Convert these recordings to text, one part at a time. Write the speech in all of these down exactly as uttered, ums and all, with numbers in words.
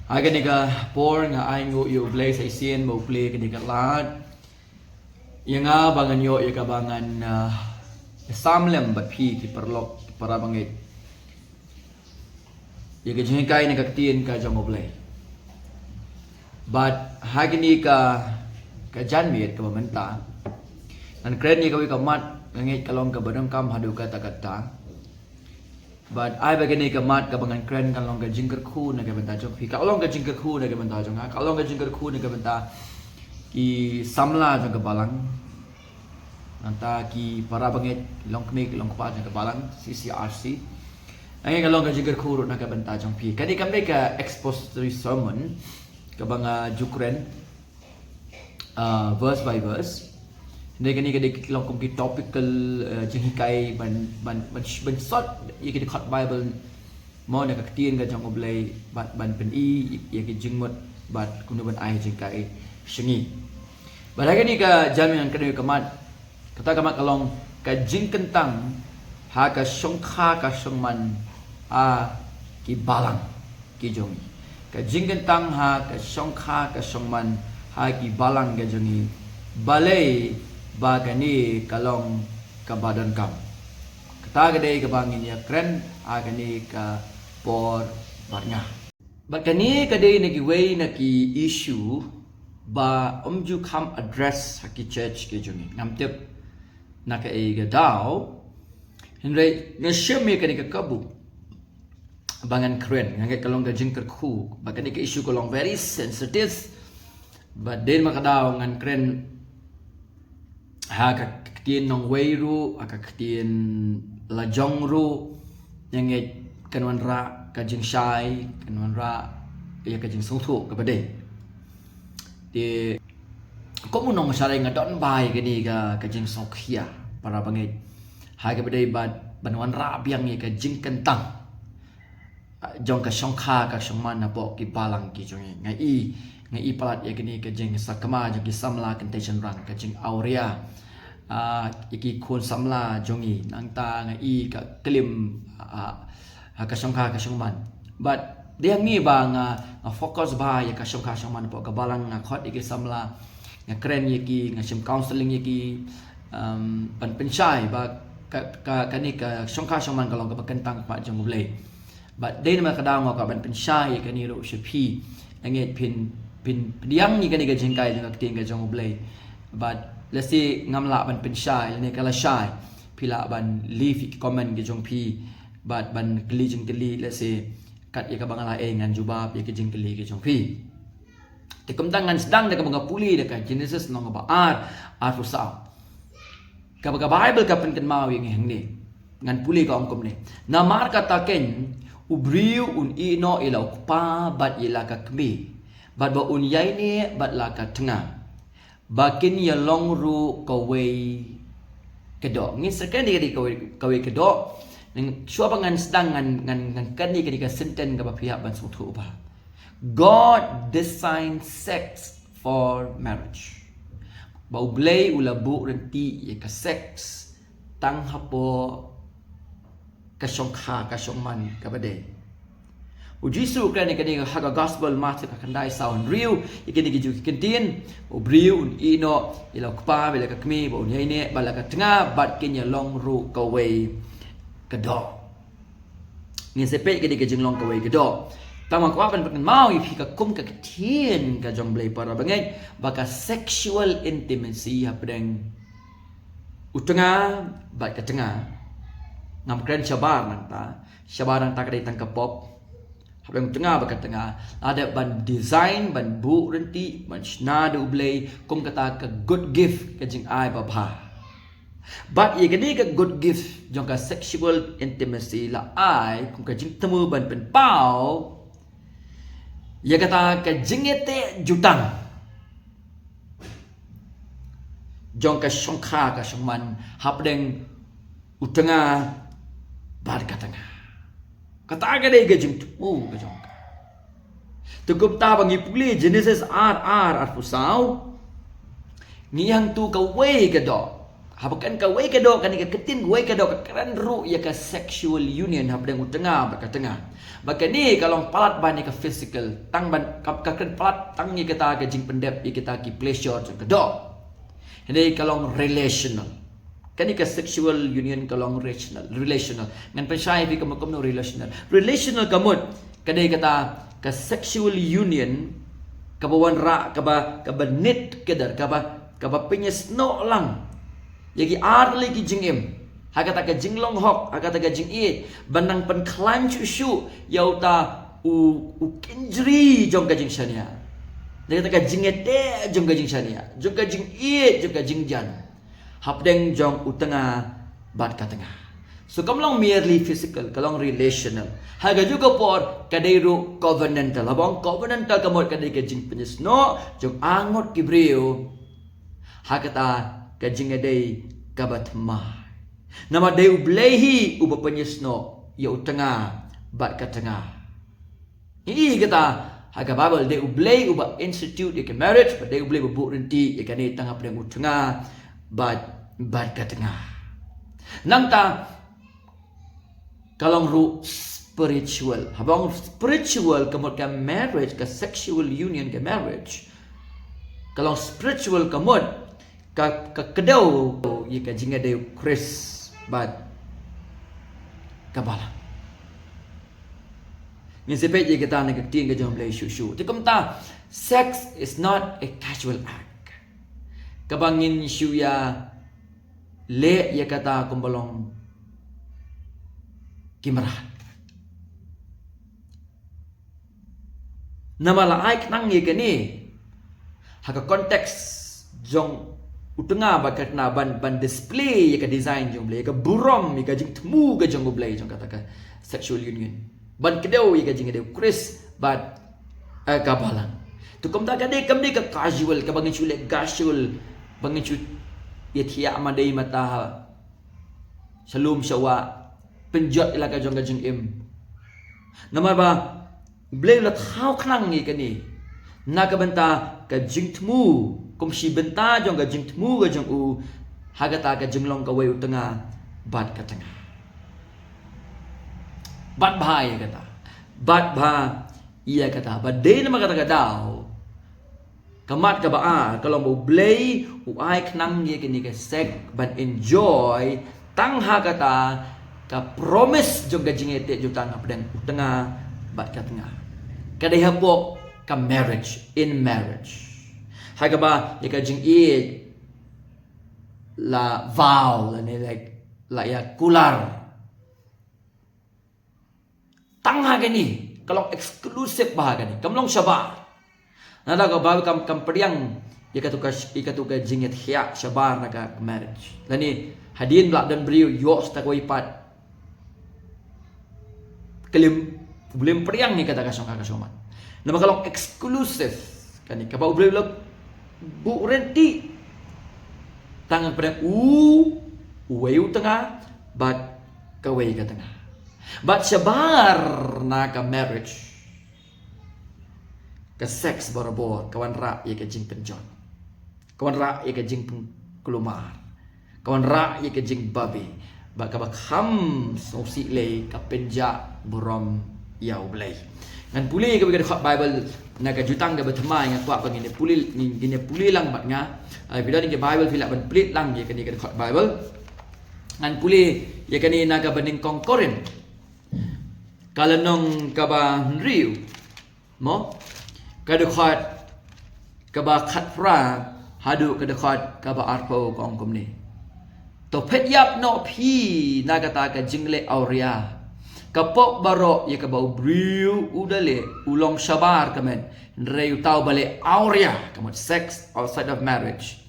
Ha kane ka por nga ainguh ïa U Blei sa shisien ba u plie kane ka lad ïa nga ba ngan ïoh ïa kaba ngan, ah, sam lem bad phi ki paralok para bangeit ïa ka jinghikai na ka ktien ka jong U Blei. Bad ha kane ka, ka janmiet kaba mynta ngan kren ïa kawei ka mat, nga ngeit ka long kaba donkam haduh katta katta. Bad ai ba kane ka mat kaba ngan kren kan long ka jingkyrkhu na ka bynta jong phi, ka long ka jingkyrkhu na ka bynta jong nga, ka long ka jingkyrkhu na ka bynta ki samla jong ka balang, nangta ki para bangeit, ki longkmie, ki longkpa jong ka balang, C C R C. Nga ngeit ka long ka jingkyrkhu ruh na ka bynta jong phi. Kane kam dei ka expository sermon kaba nga ju kren, ah, verse by verse. Hynrei kane ka dei ka long kum ki topical, ah, jinghikai ban, ban, ban, ban sot ïa ki dkhot Bible mo na ka ktien ka jong U Blei bad ban pyni ïa ki jingmut bad kumno ban ai jinghikai sha ngi. Bad ha kane ka janmiet ngan kren ïa ka mat, kata ka mat ka long ka jingkyntang ha ka shongkha ka shongman ha ki balang ki jong ngi. Ka jingkyntang ha ka shongkha ka shongman ha ki balang ka jong ngi. Balei ba kane ka long kaba donkam. Kata ka dei kaba ngin ïa kren ha kane ka por bad nga. Bad kane ka dei na kiwei na ki issue ba ym ju kham address ha ki church ki jong ngi. Ngam tip na kaei ka daw. Hynrei nga shim ïa kane ka kabu ba ngan kren, nga ngeit ka long ka jingkyrkhu, ba kane ka issue ka long very sensitive. Bad dei namar ka daw ngan kren ha ka ktien nongwei ruh, ha ka ktien lajong ruh, nga ngeit kan wanrah ka jingshai, kan wanrah ïa ka jingsngewthuh kaba dei. Te kum u nongshakri nga don bha ïa kane ka, ka jingsngewkhia para bangeit. Ha kaba dei bad ban wanrah biang ïa ka jingkyntang jong ka shongkha ka shongman napoh ki balang ki jong ngi. Nga i, nga i palat ïa kane ka jingsakma jong ki samla kynthei shynrang, ka jingawria, ah, ïa ki khun samla jong ngi. Nangta nga i ka klim, ah, ha ka shongkha ka shongman. Bad dei hangne ba nga, nga focus bha ïa ka shongkha shongman napoh ka balang, nga khot ïa ki samla, nga kren ïa ki, nga shim counseling ïa ki, um, ban pynshai ba ka, ka, kane ka shongkha shongman ka long kaba kyntang pat jong U Blei. Bad dei namar ka daw nga kwah ban pynshai ïa kane ruh sha phi. Nga ngeit phin, phin pdiang ïa kane ka jinghikai jong ka ktien ka jong U Blei. Bad lehse ngam lah ban pynshai lane ka lashai, phi lah ban leave ïa ki comment ki jong phi bad ban kylli jingkylli, lehse kat ïa kaba nga la ei ngan jubab ïa ki jingkylli ki jong phi. Te kumta ngan sdang da kaba nga pule da ka Genesis lynnong ba ar, arphew saw. Kaba ka Bible ka pynkynmaw ïa ngi hangne. Ngan pule ka ong kumne. Namar kata keiñ u briew un ïeh noh ïa la u kpa bad ïa la ka kmie, bad ba un ïaineh bad la ka tnga, ba kin ïalong ruh kawei ka doh. Ngin sa kren ïa kawei, kawei ka doh. Shuwa ba ngan sdang ngan, ngan, ngan kren ïa ka sentence kaba phi hap ban sngewthuh bha. God designed sex for marriage. Ba U Blei u la buh rynti ïa ka sex tang hapoh ka shongkha ka shongman kaba dei. U Jisu u kren ïa kane ha ka Gospel Matthew ka khyndai saw hynriew, ïa kine ki ju ki kyntien, u briew un ïeh noh ïa la u kpa bad la ka kmie, ba un ïaineh bad la ka tnga, bad kin ïalong ruh kawei ka doh. Ngin sa peit ka dei ka jinglong kawei ka doh. Tang ba nga kwah ban pynkynmaw ïa phi ka kum ka ktien ka jong U Blei para bangeit, ba ka sexual intimacy hapdeng u tnga bad ka tnga. Ngam kren shabar nangta, shabar nangta ka dei tang ka pop. Hapdeng u tnga bad ka tnga la dep ban design, ban buh rynti, ban shna da U Blei kum kata ka good gift, ka jingai babha. Bad ïa kane ka good gift jong ka sexual intimacy la ai kum ka jingthmu ban pynpaw ïa kata ka jingïateh jutang jong ka shongkha ka shongman hapdeng u tnga bad ka tnga. Kata ka dei ka jingthmu ka jong ka. Te kumta ba ngi pule Genesis ar ar arphew saw, ngi hangtu kawei ka doh. Haba kren kawei ka doh, kane ka ktien kawei ka doh ka kren ruh ïa ka sexual union hapdeng u tnga bad ka tnga. Ba kane ka long palat ban ïa ka physical, tang ban ka, ka kren palat tang ïa kata ka jingpyndep ïa kita ki pleasure jong ka doh. Hynrei ka long relational. Kane ka sexual union ka long rational, relational. Ngan pynshai ïa phi ka mut relational. Relational ka mut, ka dei kata ka sexual union kaba wanrah, kaba, kaba nit kdar, kaba, kaba pynïasnoh lang ïa ki ar tylli ki jingim ha kata ka jinglong hok, ha kata ka jingïeit, ban nang pynkhlaiñ shuh shuh ïa uta u, u kynjri jong ka jingshaniah, ïa kata ka jingïateh jong ka jingshaniah, jong ka jingïeit, jong ka jingjan hapdeng jong u tnga bad ka tnga. So kam long merely physical, ka long relational. Ha kajuh ka por ka dei ruh covenantal. Haba ong covenantal ka mut ka dei ka jingpynïasnoh jong arngut ki briew ha kata ka jingïadei kaba thymmai. Namar dei U Blei hi uba pynïasnoh ïa u tnga bad ka tnga. Ïa kata ha ka Bible, dei U Blei uba institute ïa ka marriage, bad dei U Blei uba buh rynti ïa kane tang hapdeng u tnga bad, bad ka tnga. Nangta ka long ruh spiritual. Haba ong spiritual ka mut ka marriage, ka sexual union ka marriage, ka long spiritual ka mut ka, ka kdew ïa ka jingïadei u Khrist bad ka balang. Ngin sa peit ïa kata na ka ktien ka jong U Blei shuh shuh. Te kumta, sex is not a casual act kaba ngin shu ïa leh ïa kata kumba long ki mrad. Namar la ai khnang ïa kane ha ka context jong u tnga bad ka tnga ban, ban display ïa ka design jong U Blei, ïa ka burom, ïa ka jingthmu ka jong U Blei jong kata ka sexual union, ban kdew ïa ka jingïadei u Khrist bad, eh, ka balang. Te kumta ka dei, kam dei ka casual, kaba ngin shu leh casual, ba ngin shu ïathiah ma dei ma ta ha sha lum sha wah, pynjot ïa la ka jong ka jingim. Namar ba U Blei u la thaw khnang ïa kane na ka bynta ka jingthmu, kum shi bynta jong ka jingthmu ka jong u ha kata ka jinglong kawei u tnga bad ka tnga. Bad bha ïa kata, bad bha ïa kata, ba dei namar kata ka daw ka mat kaba ar ka long ba U Blei u ai khnang ïa kane ka sex ban enjoy tang ha kata ka promise jong ka jingïateh jutang hapdeng u tnga bad ka tnga. Ka dei hapoh ka marriage, in marriage, ha kaba ïa ka jingïeit la vow, lane, like, la ïa kular tang ha kane, ka long exclusive bha ha kane, kam long shabar. Nangta ka Bible kam, kam pdiang ïa katu ka, ïa katu ka jingïathiah shabar na ka marriage. Lane hadien ba la don briew, ïoh sa kawei pat, khlem, khlem pdiang ïa kata ka shong, ka shong mat. Namar ka long exclusive. Kane kaba U Blei u la buh rynti tang hapdeng u, uwei u tnga bad kawei ka tnga. Bad shabar na ka marriage, ka sex barabor ka wanrah ïa ka jingpynjot, ka wanrah ïa ka jingpynkulmar, ka wanrah ïa ka jingbabe, bad kaba kham sngewsih lei ka pynjah burom ïa U Blei. Ngan pule ïa kawei ka dkhot Bible na ka jutang kaba thymmai, nga kwah ba ngin ïa pule, ngin, ngin ïa pule lang bad nga. Ah, phi don ïa ka Bible phi lah ban plie lang ïa kane ka dkhot Bible. Ngan pule ïa kane na kaba nyngkong Korinth, ka lynnong kaba hynriew, mo, ka dkhot kaba khatphra haduh ka dkhot kaba arphew, ka ong kumne: To phet ïap noh phi na kata ka jingleh awria. Ka pop baroh ïa kaba u briew u da leh u long shabar ka met, hynrei uta uba leh awria, ka mut sex outside of marriage,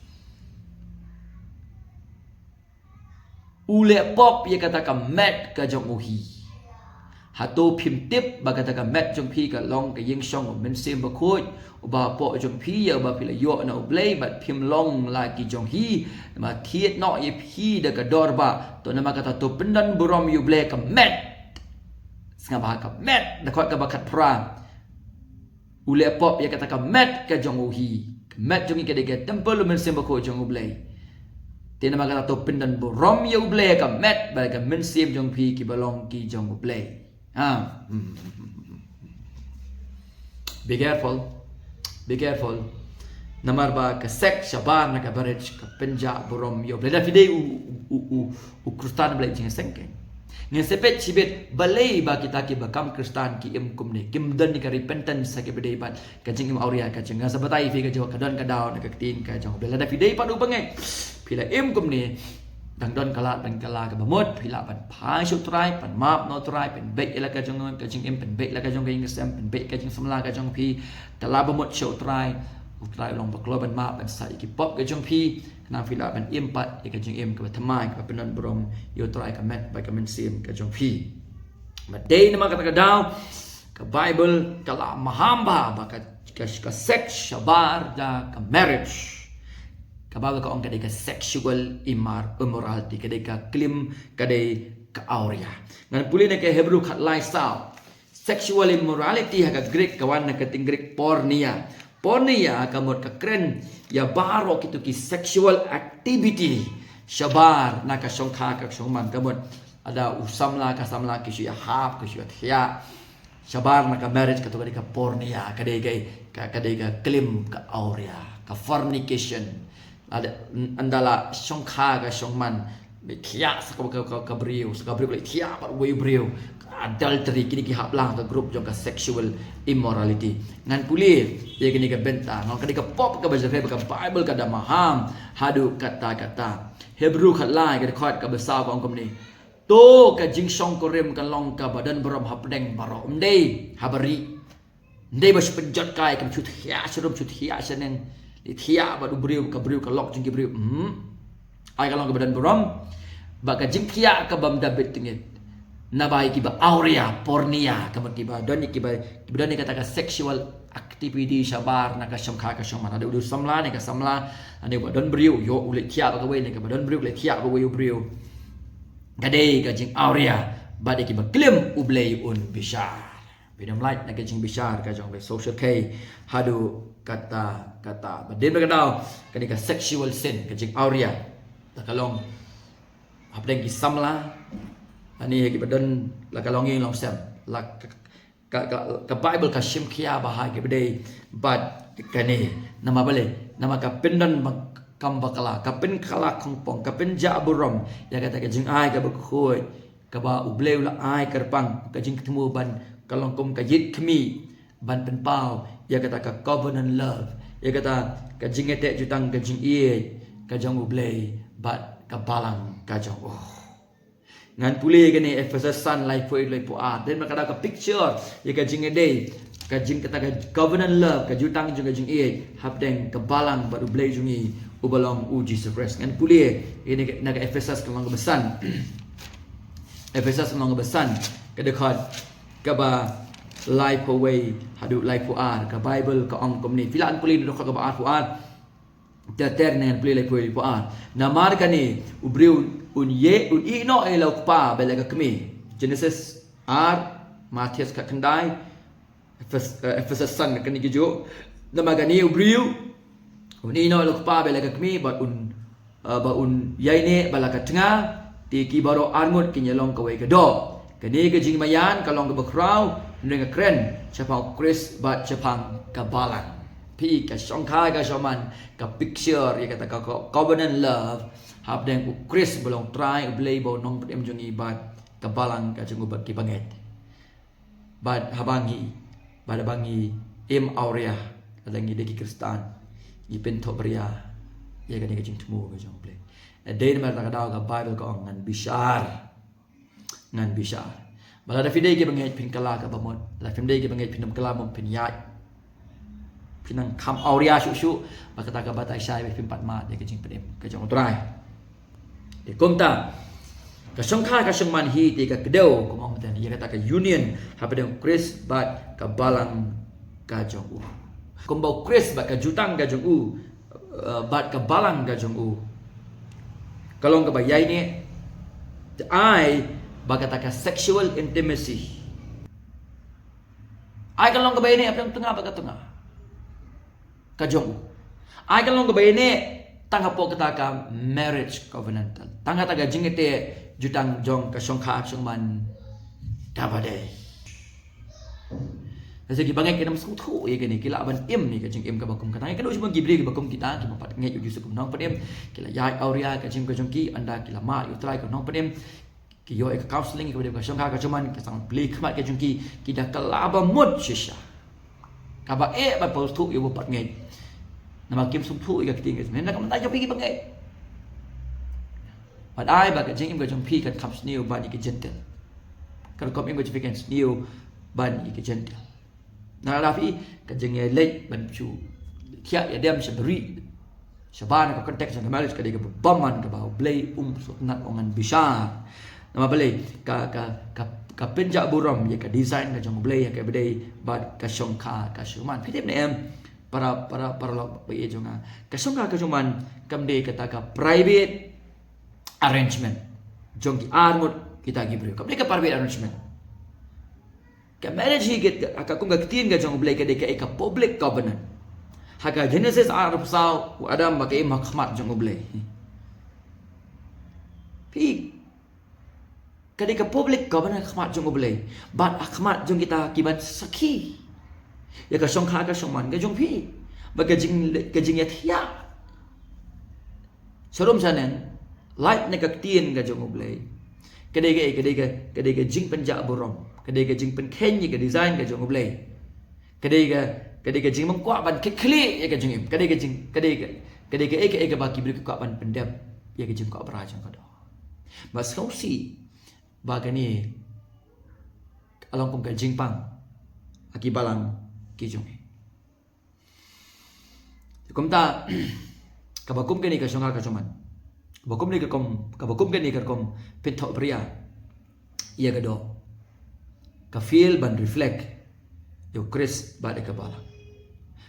u leh pop ïa kata ka met ka jong u hi. Hato phim tip ba kata ka met jong phi ka long ka ïingshong u Mynsiem Bakhuid uba hapoh jong phi, ïa uba phi la ïoh na U Blei, bad phim long la ki jong hi? Namar thied noh ïa phi da ka dor ba. To namar kata to pyndon burom ïa U Blei, ka met. Sngap bha, ka met, dkhot kaba khatphra. U leh pop ïa kata ka met ka jong u hi. Ka met jong ngi ka dei ka templ u Mynsiem Bakhuid jong U Blei. Te namar kata to pyndon burom ïa U Blei ha ka met bad ha ka mynsiem jong phi kiba long ki jong U Blei. Ha. Hmm. Be careful. Be careful. Namar ba ka sex shabar na ka marriage ka pynjah burom ïa U Blei. Lada phi dei u, u, u, u Khristan ba leh jingseng, ngin sa peit shibit balei ba kita kiba kam Khristan ki im kumne. Kim don ïa ka repentance ha kaba dei bad ka jingim awria ka jong nga. Sa batai ïa phi ka jong ka don ka daw na ka ktien ka jong U Blei. Lada phi dei pat u bangeit, phi la im kumne, dang don ka lad ban kylla kaba mut, phi lah ban phai sha U Trai, ban map na U Trai, pynbeit ïa la ka jong ka jingim, pynbeit la ka jong ka jingsngewsih, pynbeit ka jingsamla ka jong phi. Kylla ba mut sha U Trai. U Trai u long ba kloi ban map, ban sah ïa ki pop ka jong phi. Khnang phi lah ban im pat ïa ka jingim kaba thymmai, kaba pyndon burom ïa U Trai ha ka met bad ka mynsiem ka jong phi. Bad dei namar kata ka daw ka Baibl ka la maham bha ba ka, ka, ka sex shabar da ka marriage. Ka Baibl ka ong ka dei ka sexual immor-, immorality, ka dei ka klim, ka dei ka awria. Ngan pule na ka Hebru khatlai saw. Sexual immorality ha ka Greek ka wan na ka ktien Greek porneia. Porneia ka mut ka kren ïa baroh kito ki sexual activity shabar na ka shongkha ka shongman, ka mut lada u samla ka samla ki shu ïahap, ki shu ïathiah shabar na ka marriage, kato ka dei ka porneia, ka dei ka, ka, ka dei ka klim ka awria, ka fornication. Lada, n-, ynda la shongkha ka shongman, leit thiah sa ka, ka, ka, ka briew, sa ka briew leit thiah bad uwei u briew. Adultery, kine ki hap lang ha ka group jong ka sexual immorality. Ngan pule ïa kane ka bynta, ngan ka dei ka pop kaba jreh ba ka Baibl ka da maham haduh katta katta. Hebru khatlai ka dkhot kaba saw ka ong kumne. To ka jingshongkurim kan long kaba don burom hapdeng baroh, ym dei ha barieh. Ym dei ba shu pynjot kai, kam shu thiah sharum, shu thiah shaneng. Leit thiah bad u briew, ka briew, ka lok jong ki briew. Hmm. Ai ka long kaba don burom. Ba ka jingthiah ka bym da bit tyngeh. Naba ïa kiba awria, porneia, ka mut kiba don ïa kiba, kiba don ïa kata ka sexual activity shabar na ka shongkha ka shongman. Lada u dei u samla ne ka samla, lane uba don briew, ïoh u leit thiah bad kawei, ne kaba don briew leit thiah bad uwei u briew. Ka dei ka jingawria bad ïa kiba klim U Blei un bishar. Phin ym lait na ka jingbishar ka jong ka social, ka haduh katta katta. Bad dei namar kata ka daw kane ka sexual sin, ka jingawria. La ka long hapdeng ki samla, lane ha kiba don, la ka long ïing long sem. La ka, ka, ka, ka Baibl ka shim khia bha ha kiba dei bad kane. Namar balei? Namar ka pyndon ba kam bakla, ka pynkylla khongpong, ka pynjah burom ïa kata ka jingai kaba khuid, kaba U Blei u la ai kyrpang, ka jingthmu ban, ka long kum ka ïit khmih ban pynpaw ïa kata ka covenant love, ïa kata ka jingïateh jutang, ka jingïeit ka jong U Blei bad ka balang ka jong u. Ngan pule kane Ephesus san, laiphew, laiphew ar. Dei namar ka daw ka picture ïa ka jingïadei, ka jing, kata ka covenant love, ka jutang jong ka jingïeit hapdeng ka balang bad U Blei jong ngi uba long U Jisu Khrist. Ngan pule ïa kane na ka Ephesus ka lynnong kaba san. Ephesus ka lynnong kaba san, ka dkhot kaba laiphew wei haduh laiphew ar. Ka Baibl ka ong kumne. Phi lah ban pule na ka dkhot kaba arphew ar. Ter ter ne ngan pule laiphew wei, laiphew ar. Namar kane u briew un ïeh, un ïeh noh ïa la u kpa bad la ka kmie. Genesis ar, Mathaios khatkhyndai, Ephes-, eh, Ephesus san, kane ki juh. Namar kane u briew un ïeh noh ïa la u kpa bad la ka kmie bad un, eh, bad un ïaineh bad la ka tnga, te ki baroh arngut kin ïalong kawei ka doh. Kane ka jingmaïan ka long kaba khraw, hynrei nga kren shaphang U Khrist bad shaphang ka balang. Phi, ka shongkha ka shongman, ka picture ïa kata ka co-, covenant love hapdeng U Khrist ba long Trai, U Blei ba u nongpynim jong ngi bad ka balang ka jong u bad ki bangeit. Bad haba ngi, bad haba ngi im awria, lada ngi dei ki Khristan, ngi pynthohbria ïa kane ka jingthmu ka jong U Blei. Dei namar kata ka daw ka Baibl ka ong ngan bishar. Ngan bishar. Bad lada phi dei ki bangeit phin kylla kaba mut. Lada phim dei ki bangeit phin ym kylla, mut phin ïaid, phin nang kham awria shuh shuh. Bad kata ka batai shai ba phim pat mad ïa ka jingpynim ka jong U Trai. Te kumta ka shongkha ka shongman hi te ka kdew, kum ong te ïa kata ka union hapdeng U Khrist bad ka balang ka jong u. Kumba U Khrist bad ka jutang ka jong u, eh, bad ka balang ka jong u ka long kaba ïaineh, te ai ba kata ka sexual intimacy, ai ka long kaba ïaineh hapdeng tnga bad ka tnga ka jong u. Ai ka long kaba ïaineh Tang hapoh kata ka marriage covenantal, tang kata ka jingïateh jutang jong ka shongkha shongman kaba dei. Lada ki bangeit kim sngewthuh ïa kane, ki lah ban im ïa ka jingim kaba kum kata. Nga kdew shibun ki briew kiba kum kita, kiba pat ngeit ïa u Jisu kum u nongpynim, ki la ïaid awria ka jingim ka jong ki, ynda ki la mad ïa u Trai kum u nongpynim, ki ïoh ïa ka counselling kaba dei ka shongkha ka shongman, ka sngewbha khmat ka jong ki, ki da kylla ba mut shisha. Kaba eh ban pynsngewthuh ïa uba pat ngeit. Namar kim sngewthuh ïa ka ktien ka jong, na ka bynta jong phi kiba ngeit. Bad ai ba ka jingim ka jong phi kan kham sniew ban ïa ki Jentil. Ka rukom im ka jong phi kan sniew ban ïa ki Jentil. Na la phi ka jingïaleit ban shu thiah ïadem sha bri, shabar na ka context jong ka marriage, ka dei kaba bymman kaba U Blei um sngewtynnat, u ngan bishar. Namar balei? Ka, ka, ka, ka pynjah burom ïa ka design ka jong U Blei ïa kaba dei bad ka shongkha ka shongman. Phi tip ne em, para, para, paralok ba ïeit jong nga, ka shongkha ka shongman kam dei kata ka private arrangement jong ki arngut kita ki briew. Kam dei ka private arrangement. Ka marriage hi ka, ka kum ka ktien ka jong U Blei, ka dei ka, ka public covenant. Ha ka Genesis arphew saw, u Adam ba ka im ha khmat jong U Blei. Phi, ka dei ka public covenant ha khmat jong U Blei. Bad ha khmat jong kita kiban sakhi ïa ka shongkha ka shongman ka jong phi. Bad ka jing, ka jingïathiah sharum shaneng, lait na ka ktien ka jong U Blei, ka dei ka, ka dei ka, ka dei ka jingpynjah burom, ka dei ka jingpynkheiñ ïa ka design ka jong U Blei. Ka dei ka, ka dei ka jingmyntoi ban khlieh khlieh ïa ka jingim. Ka dei ka jing, ka dei ka, ka dei ka, ka, ka ba ki briew ki kwah ban pyndep ïa ka jingkwah bra jong ka doh. Ba sngewsih ba kane ka long kum ka jingpang ha ki balang ki jong ngi. Kumta, kaba kum kane ka shongkha ka shongman, kaba kum kane ka kum, kaba kum kane ka kum pynthohbria ïa ka doh, ka fail ban reflect ïa u Khrist bad ïa ka balang.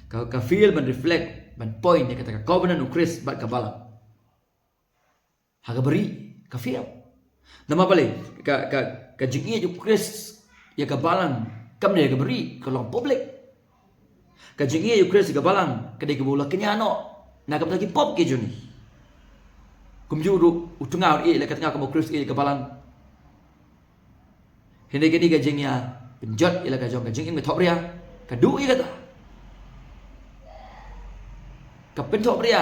Ka, ka fail ban reflect, ban point ïa kata ka covenant u Khrist bad ka balang. Ha kaba ri, ka fail. Namar balei? Ka, ka, ka jingïeit u Khrist ïa ka balang kam dei ha kaba ri, ka long public. Ka jingïeit u Khrist ïa ka balang ka dei kaba u la kñia noh na ka bynta ki pop ki jong ngi. Kumjuh ruh u tnga u ïeit ïa la ka tnga, kumba u Khrist ïeit ïa ka balang. Hynrei kane ka jingïapynjot ïa la ka jong ka jingim ka thohbria, ka duh ïa kata. Ka pynthohbria,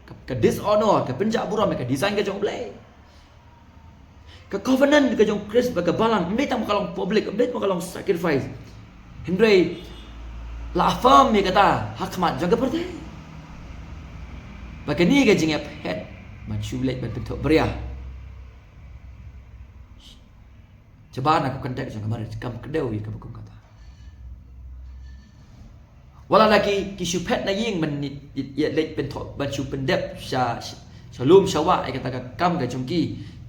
ka, ka dishonor, ka pynjah burom ïa ka design ka jong U Blei. Ka covenant ka jong u Khrist bad ka balang, ym dei tang ba ka long public, ym dei tang ba ka long sacrifice. Hynrei la affirm ïa kata ha khmat jong ka pyrthei. Bad kane ka jingïaphet ban shu leit ban pynthohbria shabar na ka context jong ka marriage kam kdew ïa kaba kum kata. Wat la ki, ki shu phet na ïing ban ïa, ïa leit pynthoh, ban shu pyndep sha, sha, sha lum sha wah ïa kata ka kam ka jong ki.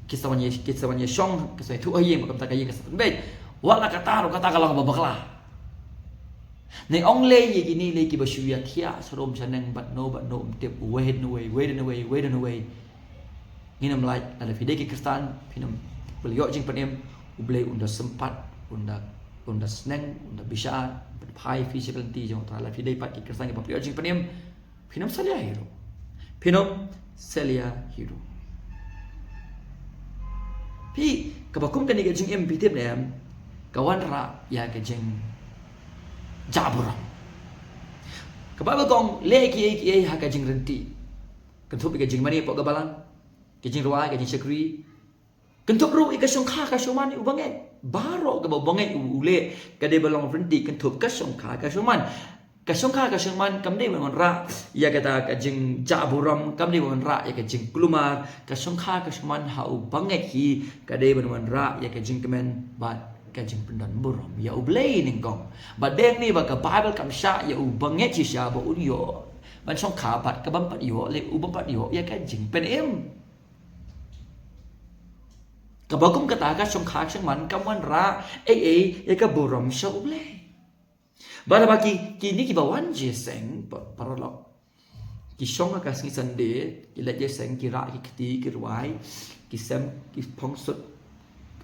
Ki sa wan ïa, ki sa wan ïashong, ki sa ïathuh ha ïing, ba kumta ka ïing ka sa pynbeit. Wat la kata ruh, kata ka long kaba bakla. Ne ong lei ïa kine lei kiba shu ïathiah sharum shaneng bad no bad no, ym tip, uwei hadien uwei, uwei hadien uwei, uwei hadien uwei. Ngin ym lait, lada phi dei ki Khristan, phin ym, phi ïoh jingpynim, U Blei un da sympat, un da, un da sneng, un da bishar, pynphai phi sha ka lynti jong U Trai. Lada phi dei pat ki Khristan kiba phi ïoh jingpynim, phin ym salia hi ruh. Phin ym salia hi ruh. Phi, kaba kum kane ka jingim, phi tip ne em, ka wanrah ïa ka jingjah burom. Ka Baibl ka ong leh kiei kiei ha ka jingryntih. Kynthup ïa ka jingmane hapoh ka balang, ka jingrwai, ka jingshakri. Kynthup ruh ïa ka shongkha ka shongman u bangeit. Baroh kaba u bangeit u, u leh ka dei ban long ryntih kynthup ka shongkha ka shongman. Ka shongkha ka shongman kam dei ban wanrah ïa kata ka jingjah burom, kam dei ban wanrah ïa ka jingkulmar. Ka shongkha ka shongman ha u bangeit hi ka dei ban wanrah ïa ka jingkmen bad ka jingpyndon burom ïa U Blei nyngkong. Bad dei ne ba ka Baibl kam shah ïa u bangeit shisha ba un ïoh ban shongkha bad ka bym pat ïoh leh, u bym pat ïoh ïa ka jingpynim. Kaba kum kata ka shongkha shongman kam wanrah ei ei ïa ka burom sha U Blei. Bad haba ki, kine kiba wan jingïaseng, pa-, paralok, ki shong ha ka sngi Sunday, ki leit jingïaseng, ki rah ki kti, ki rwai, ki sem, ki phong sut,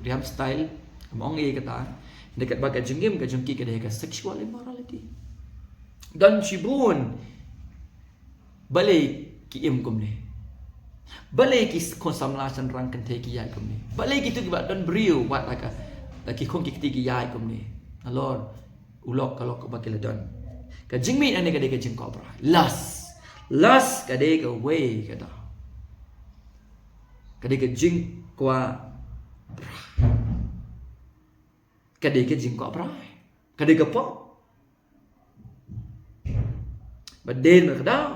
riam style, kam ong ei kata. Hynrei katba ka jingim ka jong ki ka dei ka sexual immorality. Don shibun. Balei ki im kumne. Balei ki khun samla shynrang kynthei ki ïaid kumne. Balei kitu kiba don briew wat la ka, la ki khun ki kti ki ïaid kumne. Nalor u lok ka lok kaba ki la don. Ka jingmih nangne ka dei ka jingkwah brai. Lust. Lust ka dei kawei ka daw. Ka dei ka jingkwah brai. Ka dei ka jingkwah brai. Ka dei ka pop. Ba dei na ka daw.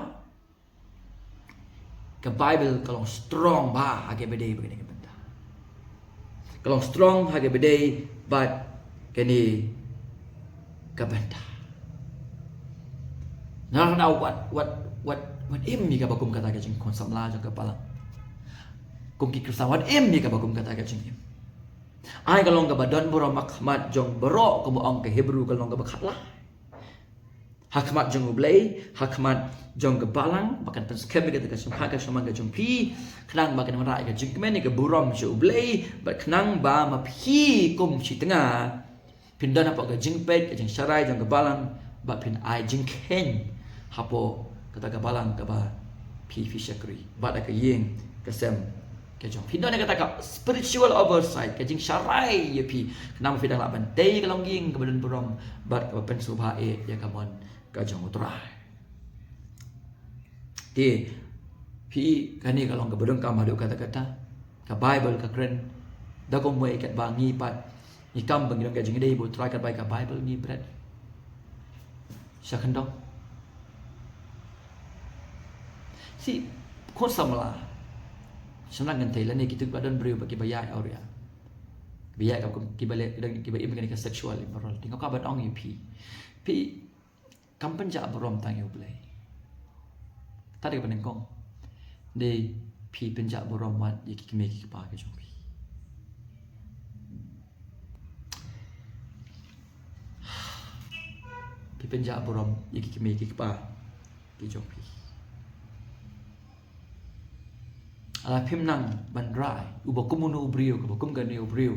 Ka Bible ka long strong bha ha kaba dei bad kane ka bynta. Ka long strong ha kaba dei bad kane ka bynta. Na ka daw wat, wat, wat, wat im ïa kaba kum kata ka jingkhun samla jong ka balang. Kum ki Khristan wat im ïa kaba kum kata ka jingim. Ai ka long kaba don burom ha khmat jong baroh, kumba ong ka Hebru ka long kaba khatlai. Ha khmat jong U Blei, ha khmat jong ka balang, ba kan pynskhem ïa kata ka shongkha ka shongman ka jong phi, khnang ba kan wanrah ïa ka jingkmen ïa ka burom sha U Blei, bad khnang ba ma phi kum shi tnga phin don hapoh ka jingpeit, ka jingsharai jong ka balang, ba phin ai jingkheiñ hapoh kata ka balang kaba phi, phi shakri. Bad ha ka ïing ka sem ka jong phi. Don kata ka spiritual oversight, ka jingsharai ïa phi. Khnang ba phi dang lah ban tei ka longïing kaba don burom bad kaba pynsngewbha ïa ka mon ka jong U Trai. Te phi, kane ka long kaba donkam haduh katta katta. Ka Bible ka kren da kumwei katba ngi pat ngi kam ba ngi don ka jingïadei bad U Trai, katba ka Bible ngi bret sha khyndew. Shi khun samla, shynrang kynthei lane kitu kiba don briew ba kiba ïaid awria, kiba ïaid ka, kiba leh, kiba im kane ka sexual immorality. Nga kwah ban ong ïa phi, phi kam pynjah burom tang ïa U Blei. Kata kaba nyngkong. Dei phi pynjah burom wat ïa ki kmie ki kpa ki jong phi. Phi pynjah burom ïa ki kmie ki kpa ki jong phi. Lada phim nang ban rai, uba kum uno u briew, kaba kum kane u briew,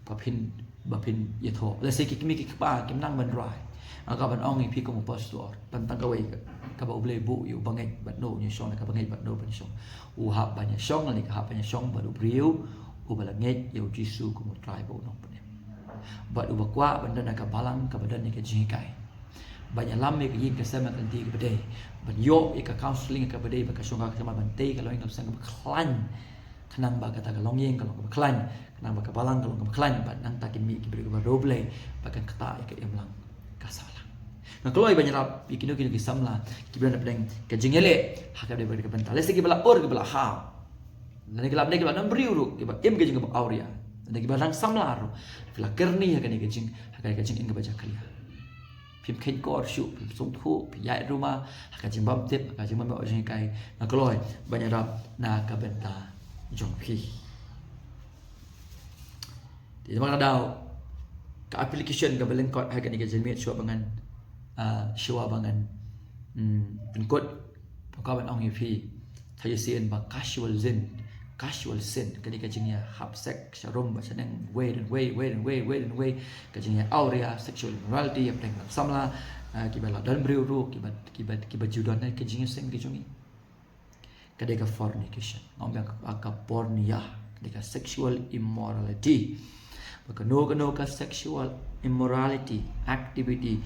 ba phin, ba phin ïathoh. Lehse ki kmie ki kpa kim nang ban rai. Nga kwah ban ong ïa phi kum u pastor, tang tang kawei ka, kaba U Blei buh ïa u bangeit bad no, u ïashong, ka bangeit bad no ban ïashong. U hap ban ïashong, lane ka hap ban ïashong bad u briew uba la ngeit ïa U Jisu kum U Trai bad U Nongpynim. Bad uba kwah ban don ha ka balang kaba don ïa ka jinghikai. Ban ïalam ïa ka ïing ka sem ka lynti kaba dei. Ban ïoh ïa ka counselling kaba dei, bad ka shongkha ka shongman, ban tei ka longïing ka sem kaba khlaiñ. Khnang ba kata ka longïing ka long kaba khlaiñ. Khnang ba ka balang ka long kaba khlaiñ. Bad nangta kin mih ki briew kiba riewblei. Bad kan ktah ïa ka imlang ka sahlang. Nga kloi ban ïarap ïa kino kino ki samla kiba don hapdeng ka jingïaleh ha kaba dei ka bynta. Lehse kiba la ur, kiba la haw. Lane ki la, lane kiba don briew ruh, kiba im ka jingim kaba awria. Lane kiba dang samla ruh. Phi la kyrni ha kane ka jing, ha kane ka jingim kaba jakhlia. Phim kheiñ kor shuh, phim sngewthuh, phi ïaid ruma ha ka jingbymtip, ha ka jingbym ïoh jinghikai. Nga kloi ban ïarap na ka bynta jong phi. Te namar kata daw ka application kaba lyngkot ha kane ka jingmut shuwa ba ngan, ah, shuwa ba ngan, hmm, pynkut, nga kwah ban ong ïa phi, sa shisien ba casual sin, casual sin, kane ka jingïahap sex sharum bad shaneng wei dan wei, wei dan wei, wei dan wei, ka jingïa awria, sexual immorality hapdeng ki samla, ah, kiba la don briew ruh, kiba, kiba, kiba ju don ha ka jingïaseng ka jong ngi. Ka dei ka fornication. Nga ong biang, ka, ka porneia. Ka dei ka sexual immorality. Ba kano kano ka sexual immorality activity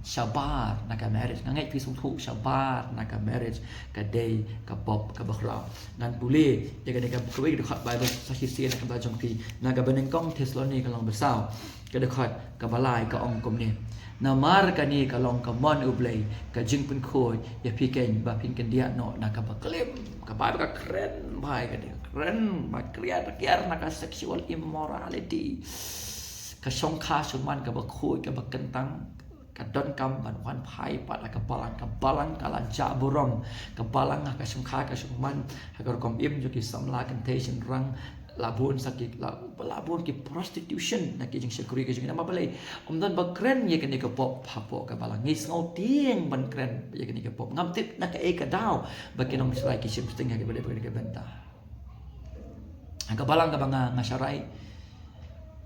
shabar na ka marriage. Nga ngeit phi sngewthuh, shabar na ka marriage. Ka dei ka pop kaba khraw. Ngan pule ïa kane ka, kawei ka dkhot Bible sa shisien na ka bynta jong phi. Na kaba nyngkong Thessaloni ka lynnong ba saw, ka dkhot kaba lai, ka ong kumne: Namar kane ka long ka mon U Blei, ka jingpynkhuid ïa phi keiñ, ba phin kyndiah noh na kaba klim. Ka Bible ka kren bha ïa kane, ka kren bha, ka kiar, ka kiar na ka sexual immorality. Ka shongkha shongman kaba khuid, kaba kyntang, ka donkam ban wan phai pat ha ka balang, ka balang ka la jah burom, ka balang ha ka shongkha ka shongman, ha ka rukom im jong ki samla kynthei shynrang, la bun sa ki, la, la bun ki prostitution na ki jingshakri ki jong ngi. Namar balei? Ym don ba kren ïa kane ka pop hapoh ka balang. Ngi sngew tieng ban kren ïa kane ka pop. Ngam tip na kaei ka daw ba ki nongshakri ki shim sting ha kaba dei ba kane ka bynta. Ha ka balang kaba nga, nga sharai,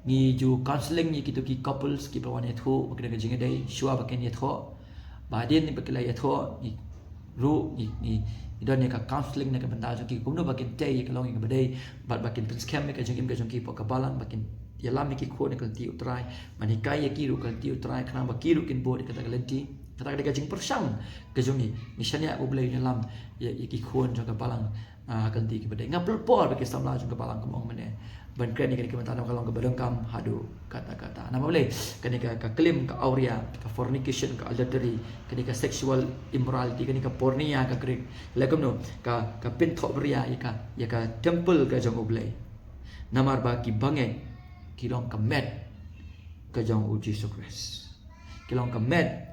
ngi ju counselling ïa kito ki couples kiba wan ïathuh ba ki don ka jingïadei, shuwa ba kin ïathoh. Ba hadien ba ki la ïathoh, ngi ruh ngi, ngi, ngi don ïa ka counselling na ka bynta jong ki, kumno ba kin tei ïa ka long ïa kaba dei, bad ba kin pynskhem ïa ka jingim ka jong ki hapoh ka balang, ba kin ïalam ïa ki khun ïa ka lynti U Trai, ban hikai ïa ki ruh ka lynti U Trai, khnang ba ki ruh kin bud ïa kata ka lynti. Kata ka dei ka jingpyrshang ka jong ngi. Ngi shaniah ba U Blei un ïalam ïa, ïa ki khun jong ka balang, ah, ha ka lynti kaba dei. Nga pynlong por ba ki samla jong ka balang, kum ong mynne, ban kren ïa kane ka bynta namar ka long kaba donkam haduh katta katta. Namar balei? Kane ka, ka klim, ka awria, ka fornication, ka adultery, kane ka sexual immorality, kane ka porneia ha ka Greek. Leh kumno? Ka, ka pynthohbria ïa ka, ïa ka temple ka jong U Blei. Namar ba ki bangeit ki long ka met ka jong U Jisu Khrist. Ki long ka met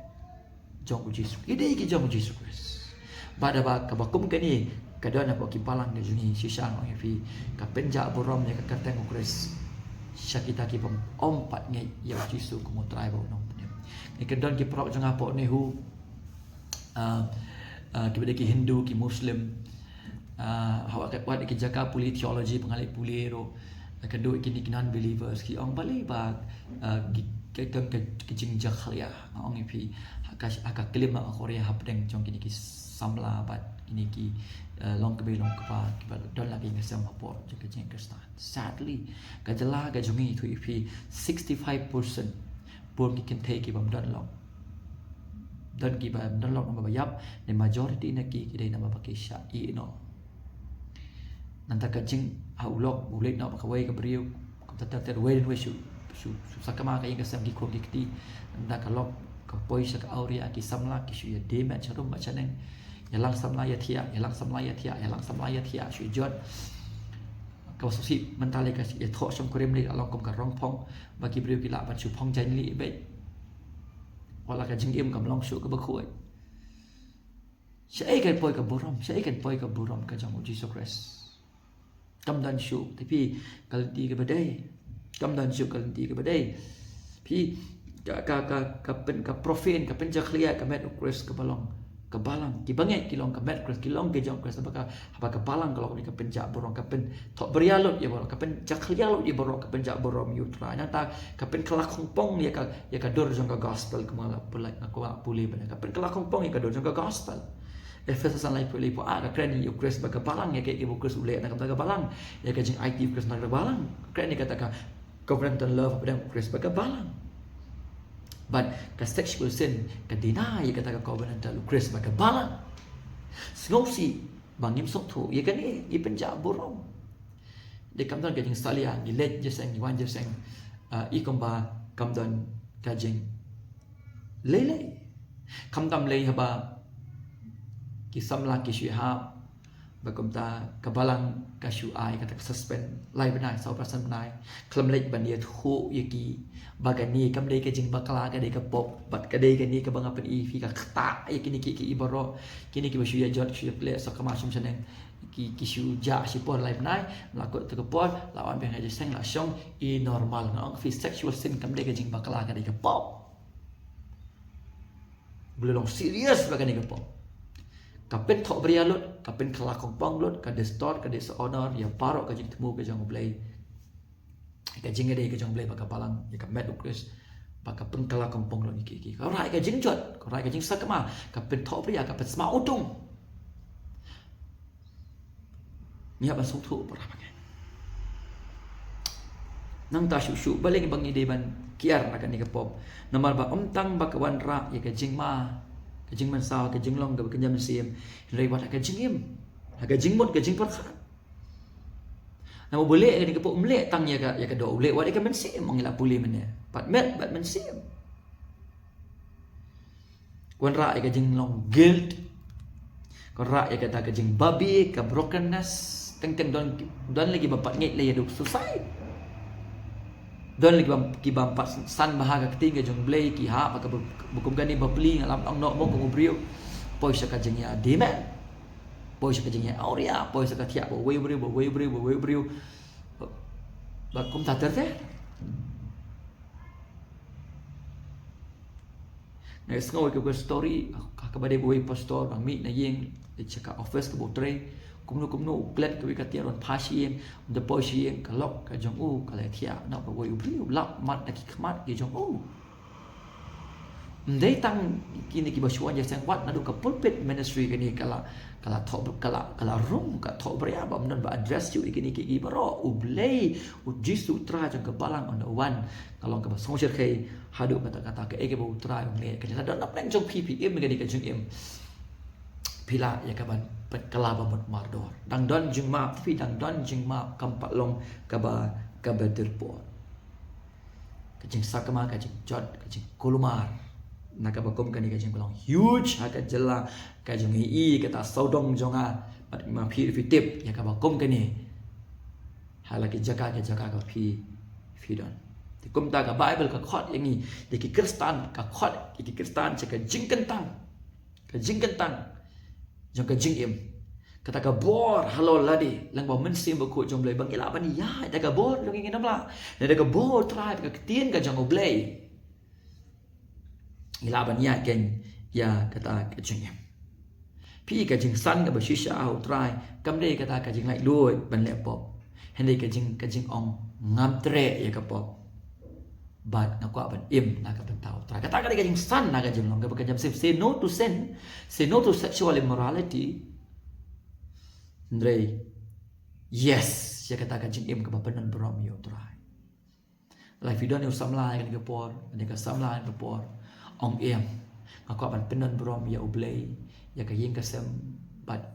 jong U Jisu. Ki dei ki jong U Jisu Khrist. Bad haba kaba kum kane ka don hapoh ki balang ka jong ngi, shisha nga ong ïa phi, ka pynjah burom ïa ka kyrteng U Khrist sha kita ki bym pat ngeit ïa U Jisu kum U Trai bad U Nongpynim. Ngi, ka don ki paralok jong nga hapoh NEHU, ah, ah, kiba dei ki Hindu, ki Muslim, ah, ha wat, wat ki jaka pule theology, ba nga leit pule ruh, ah, ka don kine ki non-believers, ki ong balei ba, ah, ki, ka don ka, ka jingjakhlia, nga ong ïa phi, ha ka, ha ka klim, ha ka korea hapdeng jong kine ki samla bad kine ki, ah, longkmie longkpa kiba don la ka ïing ka sem hapoh jong ka jingïakhun Khristan. Sadly, ka jylla ka jong ngi, ïathuh ïa phi, sixty-five percent bun ki kynthei ki bym don lok. Don ki bym don lok namar ba ïap, ne majority na ki, ki dei namar ba ki shah ïehnoh. Nangta ka jing, ha u lok u leit noh bad kawei ka briew, kumta ter ter, wei dien wei shu, shu, shu sakma ka ïing ka sem, ki khun ki kti. Nangta ka lok ka poi sha ka awria, ki samla ki shu ïa die met sharum bad shaneng. Ïalang samla ïathiah, ïalang samla ïathiah, ïalang samla ïathiah, shu jot. Kaba sngewsih mynta lei ka ïathoh shongkurim lei ka long kum ka rong phong, ba ki briew ki lah ban shu phong jaiñ lieh beit. Wat la ka jingim kam long shuh kaba khuid. Shaei kan poi ka burom, shaei kan poi ka burom ka jong U Jisu Khrist? Kam don shuh, te phi, ka lynti kaba dei. Kam don shuh ka lynti kaba dei. Phi, ka, ka, ka, ka pyn, ka profane, ka pynjakhlia ka met U Khrist kaba long ka balang. Ki bangeit ki long ka met Khrist, ki long ki jong Khrist, haba ka, haba ka balang ka long kane ka pynjah burom, ka pynthohbria lut ïa baroh, ka pynjakhlia lut ïa baroh, ka pynjah burom ïa U Trai. Nangta ka pynkylla khongpong ïa ka, ïa ka dur jong ka gospel, kumba la pule, kumba la pule mynne. Ka pynkylla khongpong ïa ka dur jong ka gospel. Ephesus san laiphew, laiphew ar, ka kren ïa U Khrist bad ka balang, ïa kaei kaba U Khrist u leh na ka bynta ka balang, ïa ka jingaiti U Khrist na ka balang. Ka kren ïa kata ka covenantal love hapdeng U Khrist bad ka balang. Bad ka sexual sin ka deny ïa kata ka covenantal U Khrist bad ka balang. Sngewsih ba ngim sngewthuh ïa kane, ngi pynjah burom. Dei kam don ka jingsalia, ngi leit jingïaseng, ngi wan jingïaseng, ah, i kumba kam don ka jinglei lei. Khamtam lei haba ki samla ki shu ïahap, bad kumta ka balang ka shu ai kata ka suspend lai bnai, saw phra san bnai. Khlem leit ban ïathuh ïa ki ba kane kam dei ka jingbakla, ka dei ka pop, bad ka dei kane kaba nga pyni ïa phi, ka ktah ïa kine kiei kiei baroh. Kine kiba shu ïa jot, shu ïa khleh, sakma, shum shaneng, ki, ki shu jah shipor lai bnai, la kut kata ka por, la wan biang ha jingïaseng, la shong, i normal. Nga ong ïa phi, sexual sin kam dei ka jingbakla, ka dei ka pop. Balei long serious bad kane ka pop? Ka pynthohbria lut, ka pynkylla khongpong lut, ka distort, ka dishonor ïa baroh ka jingthmu ka jong U Blei. Ka jingïadei ka jong U Blei bad ka balang, ïa ka met U Khrist, bad ka pynkylla khongpong lut ïa kiei kiei. Ka rah ïa ka jingjot, ka rah ïa ka jingsakma, ka pynthohbria, ka pynsma utung. Ngi hap ban sngewthuh para bangeit. Nangta shuh shuh, balei ba ngi dei ban kiar na kane ka pop? Namar ba ym tang ba ka wanrah ïa ka jingma, ka jingmynsaw, ka jinglong kaba kynja mynsiem, hynrei wat ha ka jingim, ha ka jingmut, ka jingpyrkhat. Namar ba u leh kane ka pop, um leh tang ïa ka, ïa ka doh, u leh wat ïa ka mynsiem, ong ïa la pule mynne. Bad met bad mynsiem. Ka wanrah ïa ka jinglong guilt. Ka wanrah ïa kata ka jingbabe, ka brokenness. Teng teng don, don lei kiba pat ngeit lei ïa duh suicide. Don lei kiba, kiba pat san bha ka ktien ka jong U Blei, ki hap ha kaba kum kane bapli, nga lam ong noh mo kum u briew. Poi sha ka jingïadie met. Poi sha ka jingïaawria, poi sha ka thiah bad uwei u briew, bad uwei u briew, bad uwei u briew. Bad kumta ter ter. Nga sngew ïa ka story, ha kaba dei uwei u pastor, ba mih na ïing, leit sha ka office kaba u trei, kumno kumno u klet kawei ka tiar, wan phai sha ïing, ynda poi sha ïing, ka lok ka jong u ka la thiah noh bad uwei u briew, lap mat na ki khmat ki jong u. Ym dei tang kine kiba shu wan ïaseng wat naduh ka pulpit ministry kane ka la, ka la thoh, ka la, ka la rung, ka thoh bria ba ym don ba address ïa kine ki, ki baroh. U Blei, U Jisu Trai jong ka balang un wan. Ka long kaba sngewsih khie haduh katta katta kaei kaba U Trai un leh. Kane la don na pdeng jong phi, phi im kane ka jingim. Phi lah ïa kaban pynkylla ba mut mardor. Dang don jingmap, phi dang don jingmap, kam pat long kaba, kaba dyrpot. Ka jingsakma, ka jingjot, ka jingkulmar. Na kaba kum kane ka jingpynlong huge ha ka jylla, ka jong i, kata sawdong jong nga, bad ma phi phi tip ïa kaba kum kane. Ha la ki jaka, ki jaka ka phi, phi don. Te kumta ka Bible ka khot ïa ngi, ïa ki Khristan, ka khot ïa ki Khristan sha ka jingkyntang. Ka jingkyntang jong ka jingim. Kata ka bor halor lade, lyngba U Mynsiem Bakhuid jong U Blei, ba ngi lah ban ïaid da ka bor jong ngi, ngim lah. Ne da ka bor Trai, ka ktien ka jong U Blei, ngi lah ban ïaid kein ïa kata ka jingim. Phi, ka jingsan kaba shisha ha U Trai kam dei kata ka jinglaitluid ban leh pop. Hynrei ka jing, ka jingong ngam treh ïa ka pop. Bad nga kwah ban im na ka bynta U Trai. Kata ka dei ka jingsan na ka jinglong kaba kynja mynsiem. Say no to sin. Say no to sexual immorality. Hynrei yes ïa kata ka jingim kaba pyndon burom ïa U Trai. Lada phi don ïa u samla ha kane ka por, kane ka samla ha kane ka por, ong em, nga kwah ban pyndon burom ïa U Blei, ïa ka ïing ka sem, bad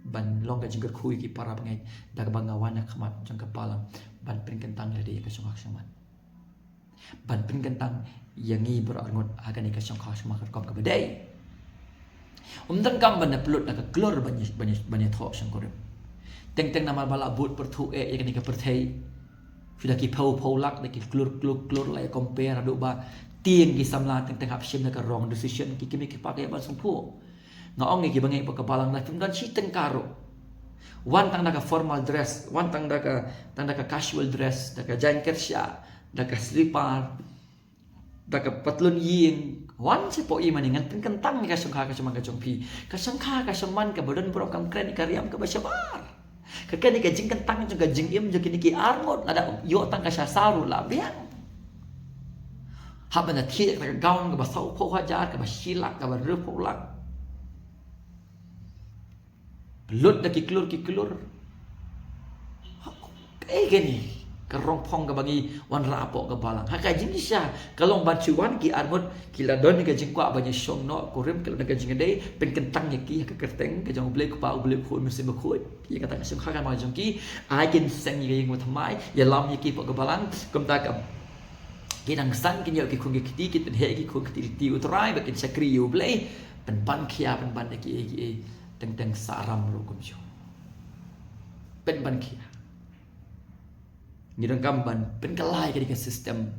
ban long ka jingkyrkhu ïa ki para bangeit, da kaba nga wan ha khmat jong ka balang ban pynkyntang ïa lade ïa ka shongkha shongman. Ban pynkyntang ïa ngi baroh arngut ha kane ka shongkha shongman ka rukom kaba dei. Ym donkam ban da pynlut da ka klur ban ïa, ban ïa, ban ïathoh shongkurim. Teng teng namar ba la bud pyrthuh eh ïa kane ka pyrthei. Phi da ki phew phew lak, da ki klur klur klur, la ïa compare haduh ba tieng ki samla teng teng hap shim da ka wrong decision, ki kmie ki kpa ki ïa ban sngewthuh. Nga ong ïa ki bangeit hapoh ka balang, lada phim don shi tyngka ruh, wan tang da ka formal dress, wan tang da ka, tang da ka casual dress, da ka jaiñ kyrshah, da ka slipar, da ka patlun ïing, wan shapoh i, mane ngan pynkyntang ïa ka shongkha ka shongman ka jong phi. Ka shongkha ka shongman kaba don burom kam kren ïa ka riam kaba shabar. Ka kane ka jingkyntang jong ka jingim jong kine ki arngut, lada ïoh tang ka sha saw ruh la biang. Hap ban da thied ka gown kaba saw phew hajar, kaba shi lak, kaba hynriew phew lak. Lut da ki klur ki klur. Kaei kane ka rongphong kaba ngi wanrah hapoh ka balang? Ha ka jingshisha ka long ban shu wan ki arngut, ki la don ka jingkwah ban ïashong noh kurim, ki la don ka jingïadei, pynkyntang ïa ki ha ka kyrteng ka jong U Blei Kpa, U Blei Khun, Mynsiem Bakhuid. Ïa kata ka shongkha ka ma jong ki, ai kin seng ïa ka ïing ba thymmai, ïalam ïa ki hapoh ka balang. Kumta ka, ki nang san kin ïoh ki khun ki kti, kin pynheh ki khun ki kti ïa U Trai, ba kin shakri ïa U Blei. Pynban khia, pynban ïa ki, ïa ki, ïa ki teng teng sahram ruh kumjuh. Pynban khia. Ngi donkam ban pynkylla ïa ka system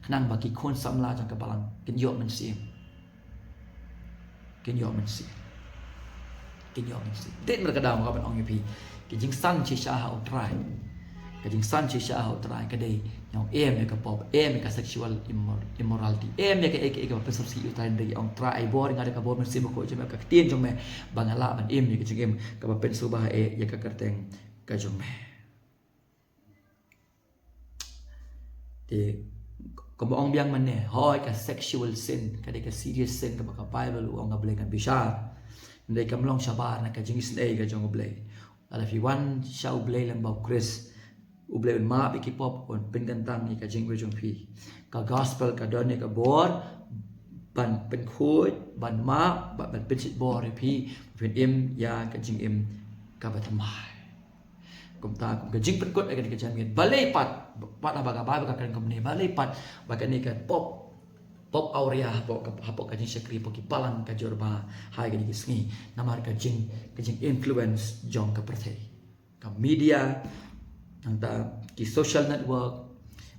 khnang ba ki khun samla jong ka balang kin ïoh mynsiem. Kin ïoh mynsiem. Kin ïoh mynsiem. Te namar kata nga kwah ban ong ïa phi, ka jingsan shisha ha U Trai, ka jingsan shisha ha U Trai ka dei, ïa, em ïa ka pop, em ïa ka sexual immor-, immorality, em ïa kaei kaei kaba pynsyrsi ïa U Trai, hynrei ong, Trai, ai bor ïa nga da ka bor Mynsiem Bakhuid jong me, ka ktien jong me, ba ngan lah ban im ïa ka jingim kaba pynsngewbha eh ïa ka kyrteng ka jong me. Te kumba ong biang mynne, hooid, ka sexual sin ka dei ka serious sin kaba ka Bible u ong ka Blei kan bishar. Hynrei kam long shabar na ka jingisynei ka jong U Blei. Lada phi wan sha U Blei lyngba U Khrist, U Blei un map ïa ki pop, un pynkyntang ïa ka jingim jong phi. Ka gospel ka don ïa ka bor ban pynkhuid, ban map, ban, ban pynshitbor ïa phi, phin im ïa ka jingim kaba thymmai. Kumta kum ka jingpynkut ïa kane ka jingmut, balei pat, pat haba ka Bible ka kren kumne, balei pat ba kane ka pop, pop awria hapoh ka, hapoh ka jingshakri, hapoh ki balang ka jur bha ha kine ki sngi, namar ka jing, ka jinginfluence jong ka pyrthei, ka media, nangta ki social network,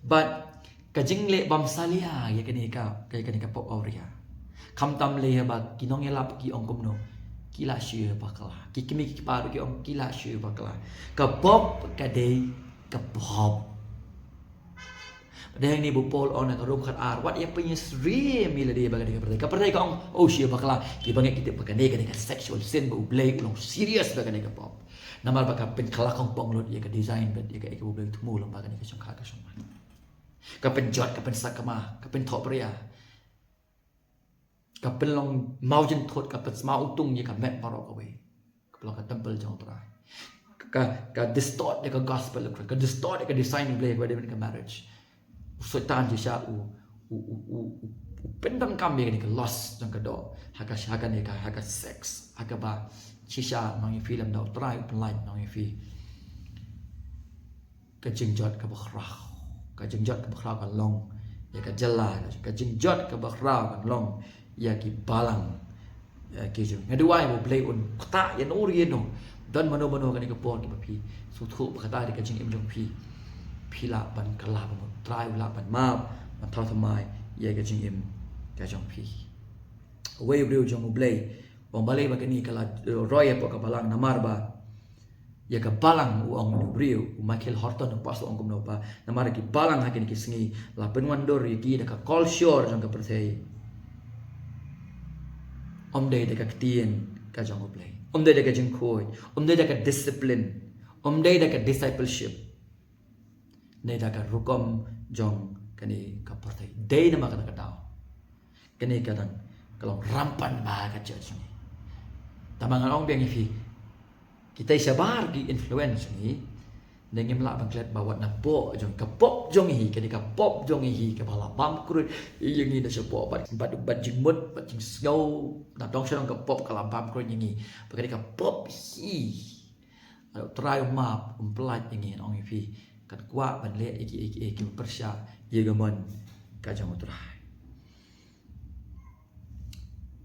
bad ka jingleh bamsalia ïa kane ka, ka, kane ka pop awria. Khamtam lei haba ki nongïalap ki ong kumno, ki la shu bakla. Ki kmie ki kpa ruh ki ong ki la shu bakla. Ka pop ka dei ka pop. Dei hangne ba u Paul u ong ha ka Rom khatar, wat ïa pynïasyriem ïa lade bad kane ka pyrthei. Ka pyrthei ka ong, oh, shu bakla. Ki bangeit ki tip ba kane, kane ka sexual sin ba U Blei u long serious bad kane ka pop. Namar ba ka pynkylla kongpong lut ïa ka design bad ïa ka, ïa ka U Blei u thmu lyngba kane ka shongkha ka shongman. Ka pynjot, ka pynsakma, ka pynthohbria. ka pynlong mawjynthut, ka pynsmaw utung ïa ka met baroh kawei. Ka pynlong ka temple jong U Trai. Ka, ka distort ïa ka gospel of Christ, ka distort ïa ka design U Blei kaba dei ban ka marriage. U Soitan shisha u, u, u, u, u, u pyndonkam ïa kane ka lust jong ka doh ha ka, ha kane ka, ha ka sex, ha kaba shisha nongïalam lem da U Trai u pynlait nongïalam. Ka jingjot kaba khraw, ka jingjot kaba khraw kan long ïa ka jylla, ka jingjot kaba khraw kan long ïa ki balang. Ïa ki jong, nga duwai ba U Blei un ktah ïa no ïa no, don mano mano kane ka por kiba phi sngewthuh ba kata dei ka jingim jong phi, phi lah ban kylla ba mut U Trai u lah ban map, ban thaw thymmai ïa ka jingim ka jong phi. Uwei u briew jong U Blei u ong balei ba kane ka la, eh, roi hapoh ka balang, namar ba ïa ka balang, u ong u briew, u Michael Horton, u pastor, u ong kumno ba namar ki balang ha kine ki sngi la pynwandur ïa ki da ka kolshor jong ka pyrthei. Ym dei da ka ktien ka jong U Blei, ym dei da ka jingkhuid, ym dei da ka discipline, ym dei da ka discipleship, ne da ka rukom jong kane ka pyrthei. Dei namar kata ka daw kane ka dang ka long rampant bha ha ka church ngi. Tangba ngan ong biang ïa phi, kita shabar ki influence ngi, ne ngim lah ban klet ba wat na pop jong, ka pop jong hi, kane ka pop jong hi kaba la bam kruid ïa ngi na shapoh, bad, bad, bad jingmut, bad jingsngew, na dong sha dong ka pop ka la bam kruid ïa ngi. Ba kane ka pop hi, U Trai u map, um pynlait ïa ngi, ngan ong ïa phi, kan kwah ban leh ïa ki, ïa ki, ïa ki pyrshah ïa ka mon ka jong U Trai.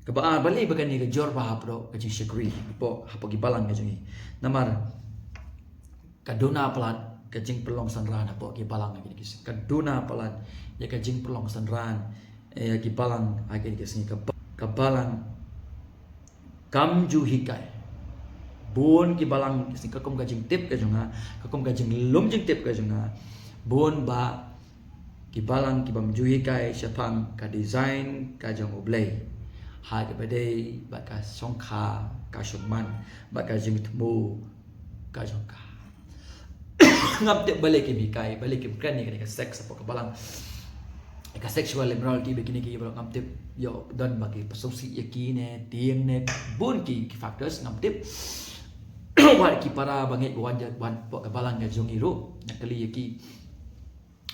Kaba ar, balei ba kane ka jur bha hapoh ka jingshakri hapoh, hapoh ki balang ka jong ngi. Namar ka duna palat ka jingpynlong synran hapoh ki balang ha kine ki sngi. Ka duna palat ïa ka jingpynlong synran, eh, ïa ki balang ha kine ki sngi. Ka ba-, ka balang kam ju hikai. Bun ki balang ki sngi, ka kum ka jingtip ka jong nga, ka kum ka jinglum jingtip ka jong nga, bun bah ki balang ki bym ju hikai shaphang ka design ka jong U Blei ha kaba dei bad ka shongkha ka shongman, bad ka jingthmu ka jong ka. Ngam tip balei kim hikai, balei kim kren ïa kane ka sex hapoh ka balang, ka sexual immorality bad kine ki baroh. Ngam tip, ïoh don ba ki pynsngewsih ïa ki ne tieng ne bun ki, ki factors, ngam tip. Wat ki para bangeit ba wan, wan hapoh ka balang ka jong ngi ruh, nga kylli ïa ki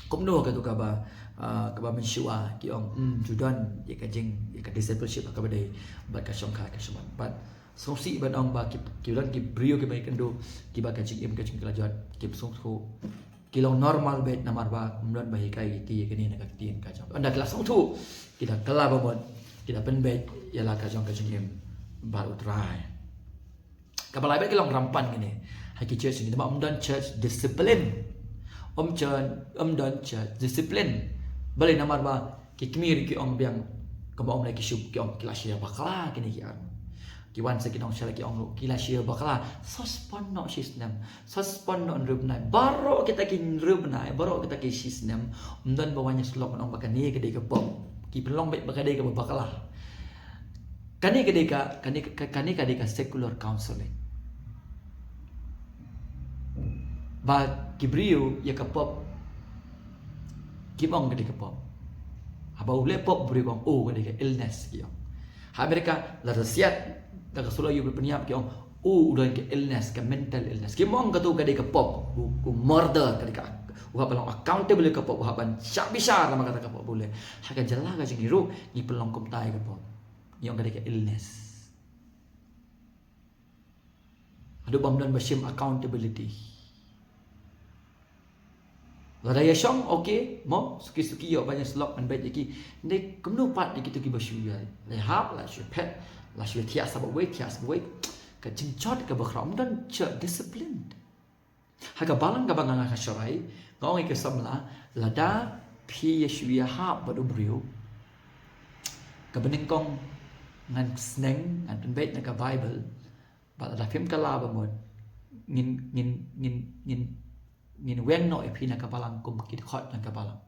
kumno kato kaba, ah, kaba mynshuwa, ki ong, hmm, ju don ïa ka jing, ïa ka discipleship kaba dei bad ka shongkha ka shongman. Bad sngewsih ban ong ba ki, ki don ki briew kiba ïakynduh kiba ka jingim ka jong ki la jot, kim sngewthuh, ki long normal beit namar ba ym don ba hikai ïa ki ïa kane na ka ktien ka jong. Ynda ki la sngewthuh, ki da kylla ba mut, ki da pynbeit ïa la ka jong ka jingim bad U Trai. Kaba lai beit ki long rampant kine ha ki church ngi, namar ym don church discipline. Ym church, ym don church discipline. Balei? Namar ba ki kmie ruh ki ong biang, kumba ong lei ki shu, ki ong ki la shu bakla kine ki arngut. Ki wan sa ki nong shala ki ong ruh ki la shu bakla. Suspend noh shi snem, suspend noh hynriew bnai. Baroh kita ki hynriew bnai, baroh kita ki shi snem, ym don ba wan ïasyllok ban ong ba kane ka dei ka pop. Ki pynlong beit ba ka dei kaba bakla. Kane ka dei ka, kane ka, kane ka dei ka secular counseling. Ba ki briew ïa ka pop kim ong ka dei ka pop. Haba u leh pop, briew ki ong, oh, ka dei ka illness, ki ong. Ha America, lada siat da ka sula ïa u pynïap, ki ong, oh, u don ka illness, ka mental illness. Kim ong kato ka dei ka pop, u, u murder, ka dei ka, u hap ban long accountable ïa ka pop, u hap ban shah bishar namar kata ka pop ba u leh. Ha ka jylla ka jong ngi ruh ngi pynlong kumta ïa ka pop. Ngi ong ka dei ka illness. Haduh bym don ba shim accountability. Lada ïa shong, okay, mo, suki suki ïoh ban ïasyllok ban beit ïa ki. Hynrei kumno pat ïa kito kiba shu ïa, la hap, la shu phet, la shu thiah sa bawei, thiah sa bawei. Ka jingjot kaba khraw, ym don church discipline. Ha ka balang kaba nga, nga sharai, nga ong ïa ka samla, lada phi ïa shu ïahap bad u briew, kaba nyngkong ngan sneng, ngan pynbeit na ka Bible, bad lada phim kylla ba mut, ngin, ngin, ngin, ngin, ngin weng noh ïa phi na ka balang kum ki dkhot jong ka balang.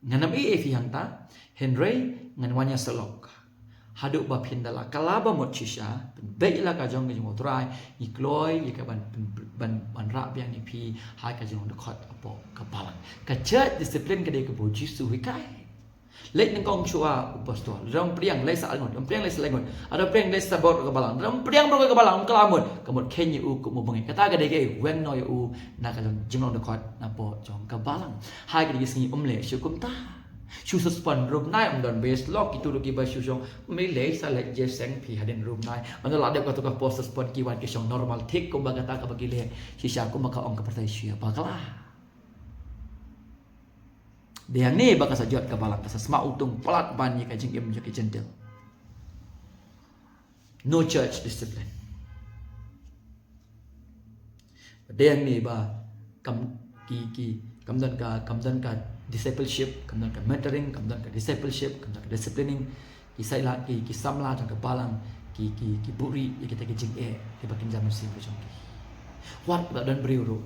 Ngan ym ïeh ïa phi hangta, hynrei ngan wan ïasyllok. Haduh ba phin da la kylla ba mut shisha, pynbeit ïa la ka jong ka jong U Trai, ngi kloi ïa ka ban, ban, ban, ban rah biang ïa phi ha ka jong dkhot hapoh ka balang. Ka church discipline ka dei kaba U Jisu u hikai. Leit nyngkong shuwa u pastor. Lada ym pdiang leit sa ngut, ym pdiang leit sa ngut. Lada ym pdiang leit sa bor ka balang. Lada ym pdiang bor ka balang, ym kylla mut. Ka mut kheiñ ïa u kum u bangeit. Kata ka dei ka weng noh ïa u na ka jinglong dkhot napoh jong ka balang. Ha kine ki sngi ym leh shuh kumta. Shu suspend, rum nai ym don bes lok, kito ruh kiba shu shong. Ym lei sa leit jeseng phi hadien rum nai. Ynda la dep kato ka por suspend ki wan ki shong normal thik kumba kata kaba ki leh shisha, kumba ka ong ka pyrthei shu ïa bakla. Dei hangne ba ka sa jot ka balang, ka sa sma utung palat ban ïa ka jingim jong ki Gentile. No church discipline. Dei hangne ba kam, ki, ki, kam don ka, kam don ka discipleship, kam don ka mentoring, kam don ka discipleship, kam don ka disciplining. Ki saila, ki, ki samla jong ka balang, ki, ki, ki buhrieh ïa kita ki jingeh kiba kynja mynsiem ka jong ki. Wat la don briew ruh,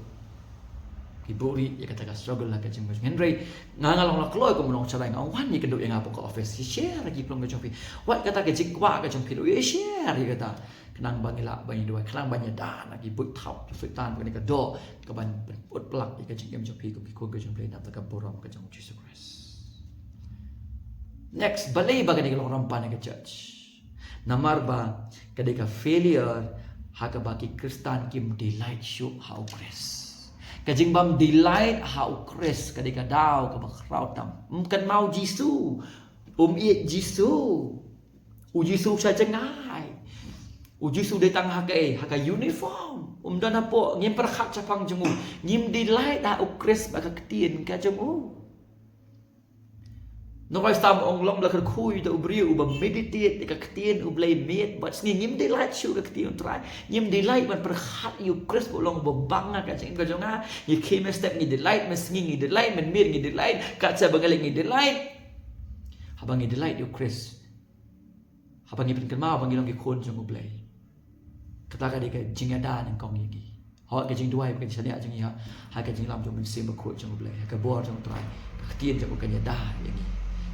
ki buhrieh ïa kata ka struggle ha ka jingim. Hynrei nga, nga long la kloi kum u nongshakri, nga ong wan ïa kynduh ïa nga hapoh ka office, share ïa ki plung ka jong phi. Wat kata ka jingkwah ka jong phi ruh, share ïa kata. Khnang ba ngi lah ban ïaduwai, khnang ban ïada na ki buit thap jong Soitan, ba kane ka doh kaban pynput plak ïa ka jingim jong phi kum ki khun ka jong U Blei na ka bynta ka burom ka jong U Jisu Khrist. Next, balei ba kane ka long rangbah ïa ka church? Namar ba ka dei ka failure ha kaba ki Khristan kim delight shuh ha U Khrist. Ka jingbym delight ha U Khrist ka dei ka daw kaba khraw tam. Ym kynmaw Jisu, ym ïeit Jisu. U Jisu sha jngai. U Jisu dei tang ha kaei, ha ka uniform. Ym don hapoh, ngim pyrkhat shaphang jong u. Ngim delight ha U Khrist bad ka ktien ka jong u. Nongrai Salm ong long ba la kyrkhu ïa u briew uba meditate ïa ka ktien U Blei miet bad sngi. Ngim delight shuh ka ktien U Trai. Ngim delight ban pyrkhat ïa U Khrist ba u long uba bang ha ka jingim ka jong nga. Ngi khie mynstep ngi delight, mynsngi ngi delight, mynmiet ngi delight, katba nga leit ngi delight. Haba ngi delight ïa U Khrist, haba ngi pynkynmaw ba ngi long ki khun jong U Blei, kata ka dei ka jingïada nyngkong ïa ngi. Hooid, ka jingduwai bad ka jingshaniah jong ngi ha, ha ka jingïalam jong U Mynsiem Bakhuid jong U Blei, ha ka bor jong U Trai, ka ktien jong u kan ïada ïa ngi.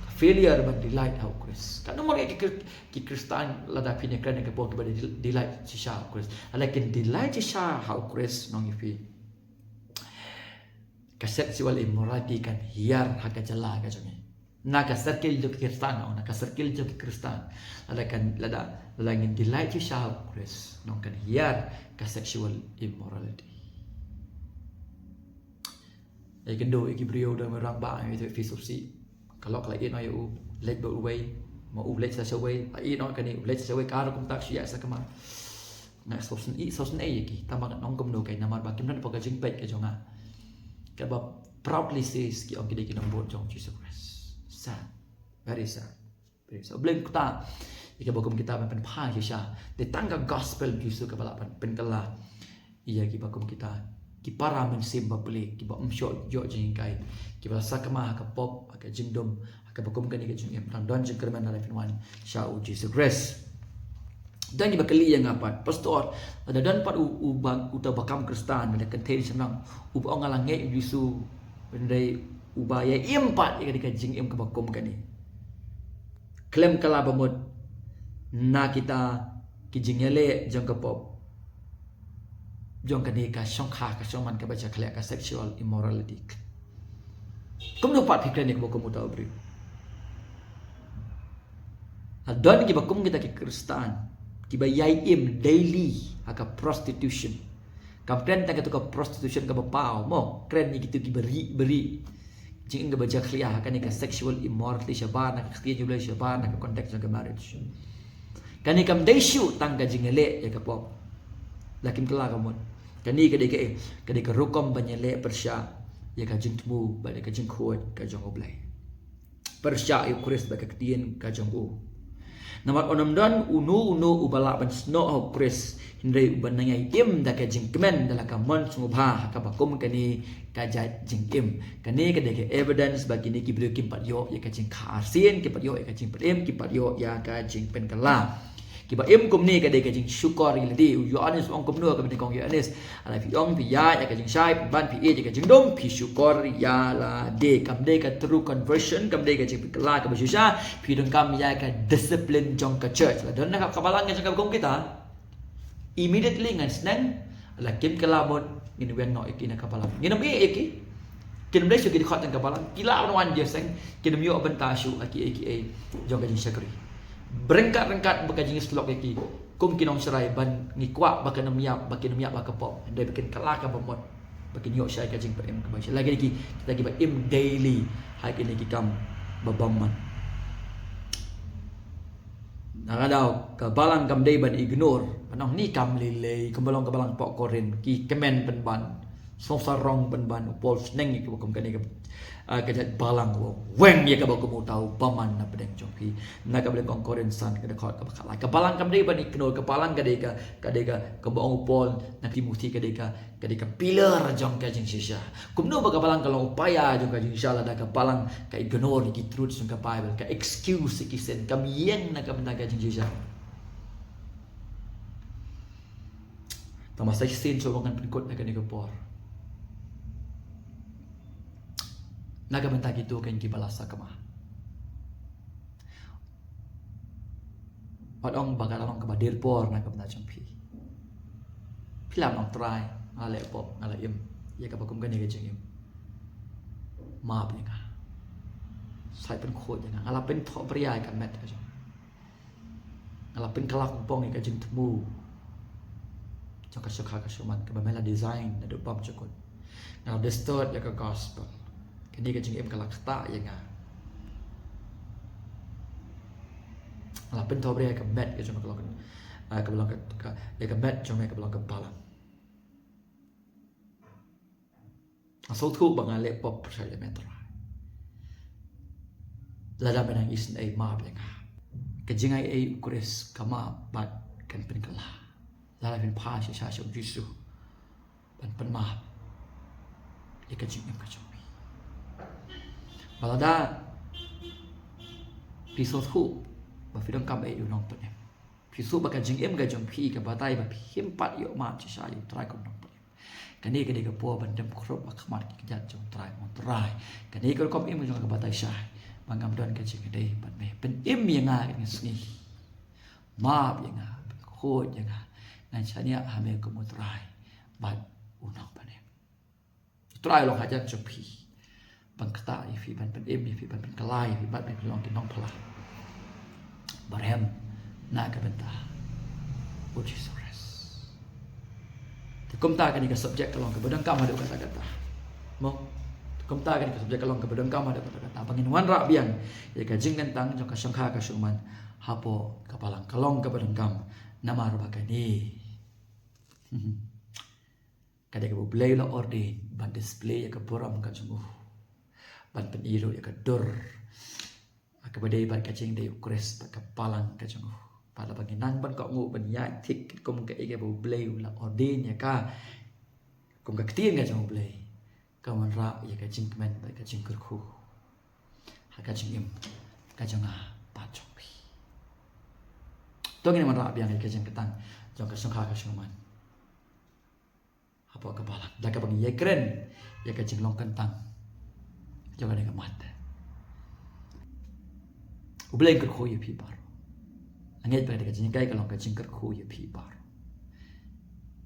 Ka failure ban delight ha U Khrist. Katno mon ïa ki Khri-, ki Khristan lada phin ïakren ïa ka bor kiba dei-, delight shisha ha U Khrist. Lada kin delight shisha ha U Khrist, nong ïa phi, ka sexual immorality kan hiar ha ka jylla ka jong ngi. Na ka circle jong ki Khristan, na ka circle jong ki Khristan. Lada kan, lada, lada ngin delight shisha ha U Khrist, nong kan hiar ka sexual immorality. Ïa kynduh ïa ki briew da marang ba ïa tu fi sopsi. Ka lok la ïeh noh ïa u, leit bad uwei, ma u leit sa shawei, la ïeh noh kane, u leit sa shawei, ka rukom tak shu ïaid sa kma. Nga sngewsynei, sngewsynei ïa ki, tang ba ngan ong kumno, kaei, namar ba kim don hapoh ka jingpeit ka jong nga. Kaba proudly says ki ong ki dei ki nongbud jong U Jisu Khrist. Sad. Very sad. Very sad. U Blei un kyrkhu ïa kiba kum kita ban pynphai shisha. Dei tang ka gospel U Jisu kaba lah ban pynkylla ïa kiba kum kita, ki para mynsiem bapli, kiba ym shym ïoh jinghikai, kiba la sakma ha ka pop, ha ka jingdum, ha kaba kum kane ka jingim. Tang don jingkyrmen lada phin wan sha U Jisu Khrist. Don kiba kylli ïa nga pat, Pastor, lada don pat u, u ba, uta uba kam Khristan, lada kynthei shynrang, uba ong nga la ngeit U Jisu, hynrei uba ïa im pat ïa ka jingim kaba kum kane. Khlem kylla ba mut na kita ki jingïaleh jong ka pop, jong kane ka shongkha, ka shongman kaba jakhlia, ka sexual immorality. Kumno pat phi kren ïa kaba kum uta u briew? Don kiba kum kita ki Khristan kiba ïai im daily ha ka prostitution. Kam kren tang katu ka prostitution kaba paw, mo, kren ïa kitu kiba rieh, ba rieh. Jingim kaba jakhlia ha kane ka sexual immorality shabar na ka ktien U Blei, shabar na ka context jong ka marriage. Kane kam dei shuh tang ka jingïaleh ïa ka pop. La kim kylla ka mut. Kane ka dei ka, eh, ka dei ka rukom ban ïaleh pyrshah ïa ka jingthmu bad ïa ka jingkhuid ka jong U Blei. Pyrshah ïa U Khrist bad ka ktien ka jong u. Namar ym don uno uno uba lah ban snoh ha U Khrist, hynrei uba nang ïai im da ka jingkmen da la ka mon sngewbha ha kaba kum kane ka jait jingim. Kane ka dei ka evidence ba kine ki briew kim pat ïoh ïa ka jingkha arsien, kim pat ïoh ïa ka jingpynim, kim pat ïoh ïa ka jingpynkylla. Kiba im kumne ka dei ka jingshukor ïa lade. U Ïoannis u ong kumno, kaba nyngkong Ïoannis. Lada phi ong phi ïaid ha ka jingshai pynban, phi ïeit ha ka jingdum, phi shukor ïa lade. Kam dei ka true conversion, kam dei ka jingpynkylla kaba shisha, phi donkam ïa ka discipline jong ka church. Lada don na ka balang ka jong ka kum kita, immediately ngan sneng, lada kim kylla mut, ngin weng noh ïa ki na ka balang. Ngin ym ïeh ïa ki. Kin ym dei shuh ki dkhot jong ka balang, ki lah ban wan jingïaseng, kin ym ïoh bynta shuh ha kiei kiei jong ka jingshakri. Ryngkat ryngkat bad ka jingïasyllok ïa ki kum ki nongsharai, ban ngi kwah ba kin ym ïap, ba kin ym ïap ha ka pop, hynrei ba kin kylla ka bamut, ba kin ïoh shai ka jingpynim kaba shisha. La ki dei kita kiba im daily ha kine ki kam ba bymman. Na ka daw, ka balang kam dei ban ignore. Ban ong ni kam lei lei, kumba long ka balang hapoh Korinth, ki kmen pynban, songsarong pynban, u Paul sneng ïa kaba kum kane ka, ah, ka jait balang, wa weng ïa kaba kum uta u bymman na pdeng jong phi. Na kaba dei Korinth san, ka dkhot kaba khatlai. Ka balang kam dei ban ignore, ka balang ka dei ka, ka dei ka, kumba ong u Paul na Timothy, ka dei ka, ka dei ka pillar jong ka jingshisha. Kumno ba ka balang ka long u paia jong ka jingshisha, lada ka balang ka ignore ïa ki truth jong ka Bible, ka excuse ïa ki sin, kam ïeng na ka bynta ka jingshisha. Tang ba sa shisien shuwa ba ngan pynkut ha kane ka por, na ka bynta kito keiñ kiba la sakma. Wat ong ba ka la long kaba dier por na ka bynta jong phi. Phi lah ban ong, Trai, nga la leh pop, nga la im ïa kaba kum kane ka jingim. Map ïa nga. Sa pynkhuid ïa nga. Nga la pynthohbria ïa ka met ka jong nga. Nga la pynkylla bong ïa ka jingthmu jong ka shongkha ka shongman kaba me la design naduh bymjukut. Nga la distort ïa ka gospel. Kane ka jingim ka la ktah ïa nga. Nga la pynthohbria ïa ka met ka jong me ka long ka, ah, kaba long ka, ka, ïa ka met jong me kaba long ka balang. Nga sngewthuh ba nga leh pop pyrshah ïa me, Trai. Lada me nang isynei, map ïa nga. Ka jingaiei u Khrist ka map bad kan pynkylla. Lada phin phai shisha sha u Jisu ban pynmap ïa ka jingim ka jong phi. Ba lada phi sngewthuh ba phi donkam ïa u Nongpynim, phi sngewthuh ba ka jingim ka jong phi ka batai ba phim pat ïoh map shisha ïa u Trai kum u Nongpynim, kane ka dei ka por ban dem khrup ha khmat ki kjat jong u Trai, ban ong, Trai, kane ka rukom im ka jong nga ka batai shai ba ngam don ka jingïadei bad me. Pynim ïa nga ha kane ka sngi. Map ïa nga, pynkhuid ïa nga. Ngan shaniah ha me kum u Trai bad u Nongpynim. U Trai u long hajan jong phi ban ktah ïa phi, ban pynim ïa phi, ban pynkylla ïa phi, bad me phin long ki nongphla barhem na ka bynta u Jisu Khrist. Te kumta kane ka subject ka long kaba donkam haduh katta katta. Mo? Te kumta kane ka subject ka long kaba donkam haduh katta katta ba ngin wanrah biang ïa ka jingkyntang jong ka shongkha ka shongman hapoh ka balang, ka long kaba donkam, namar ba kane ka dei kaba U Blei u la ordain ban display ïa ka burom ka jong u, ban pyni ruh ïa ka dur kaba dei bad ka jingdei u Khrist bad ka balang ka jong u. Bad lada ngi nang ban kohnguh ban ïaid thik kum kaei kaba U Blei u la ordain ïa ka kum ka ktien ka jong U Blei, ka wanrah ïa ka jingkmen bad ka jingkyrkhu ha ka jingim ka jong nga bad jong phi. To ngin wanrah biang ïa ka jingkyntang jong ka shongkha ka shongman hapoh ka balang da kaba ngi ïakren ïa ka jinglong kyntang jong kane ka mat. U Blei un kyrkhu ïa phi baroh. Nga ngeit ba ka jinghikai ka long ka jingkyrkhu ïa phi baroh.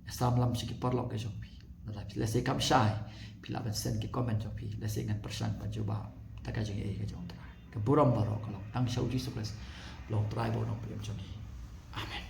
Samla sha ki paralok ka jong phi. Lada lehse kam shai, phi lah ban send ki comment jong phi. Lehse ngan pyrshang ban jubab da ka jingaiei ka jong U Trai. Ka burom baroh ka long tang sha u Jisu Khrist, u long U Trai bad u Nongpynim jong ngi. Amen.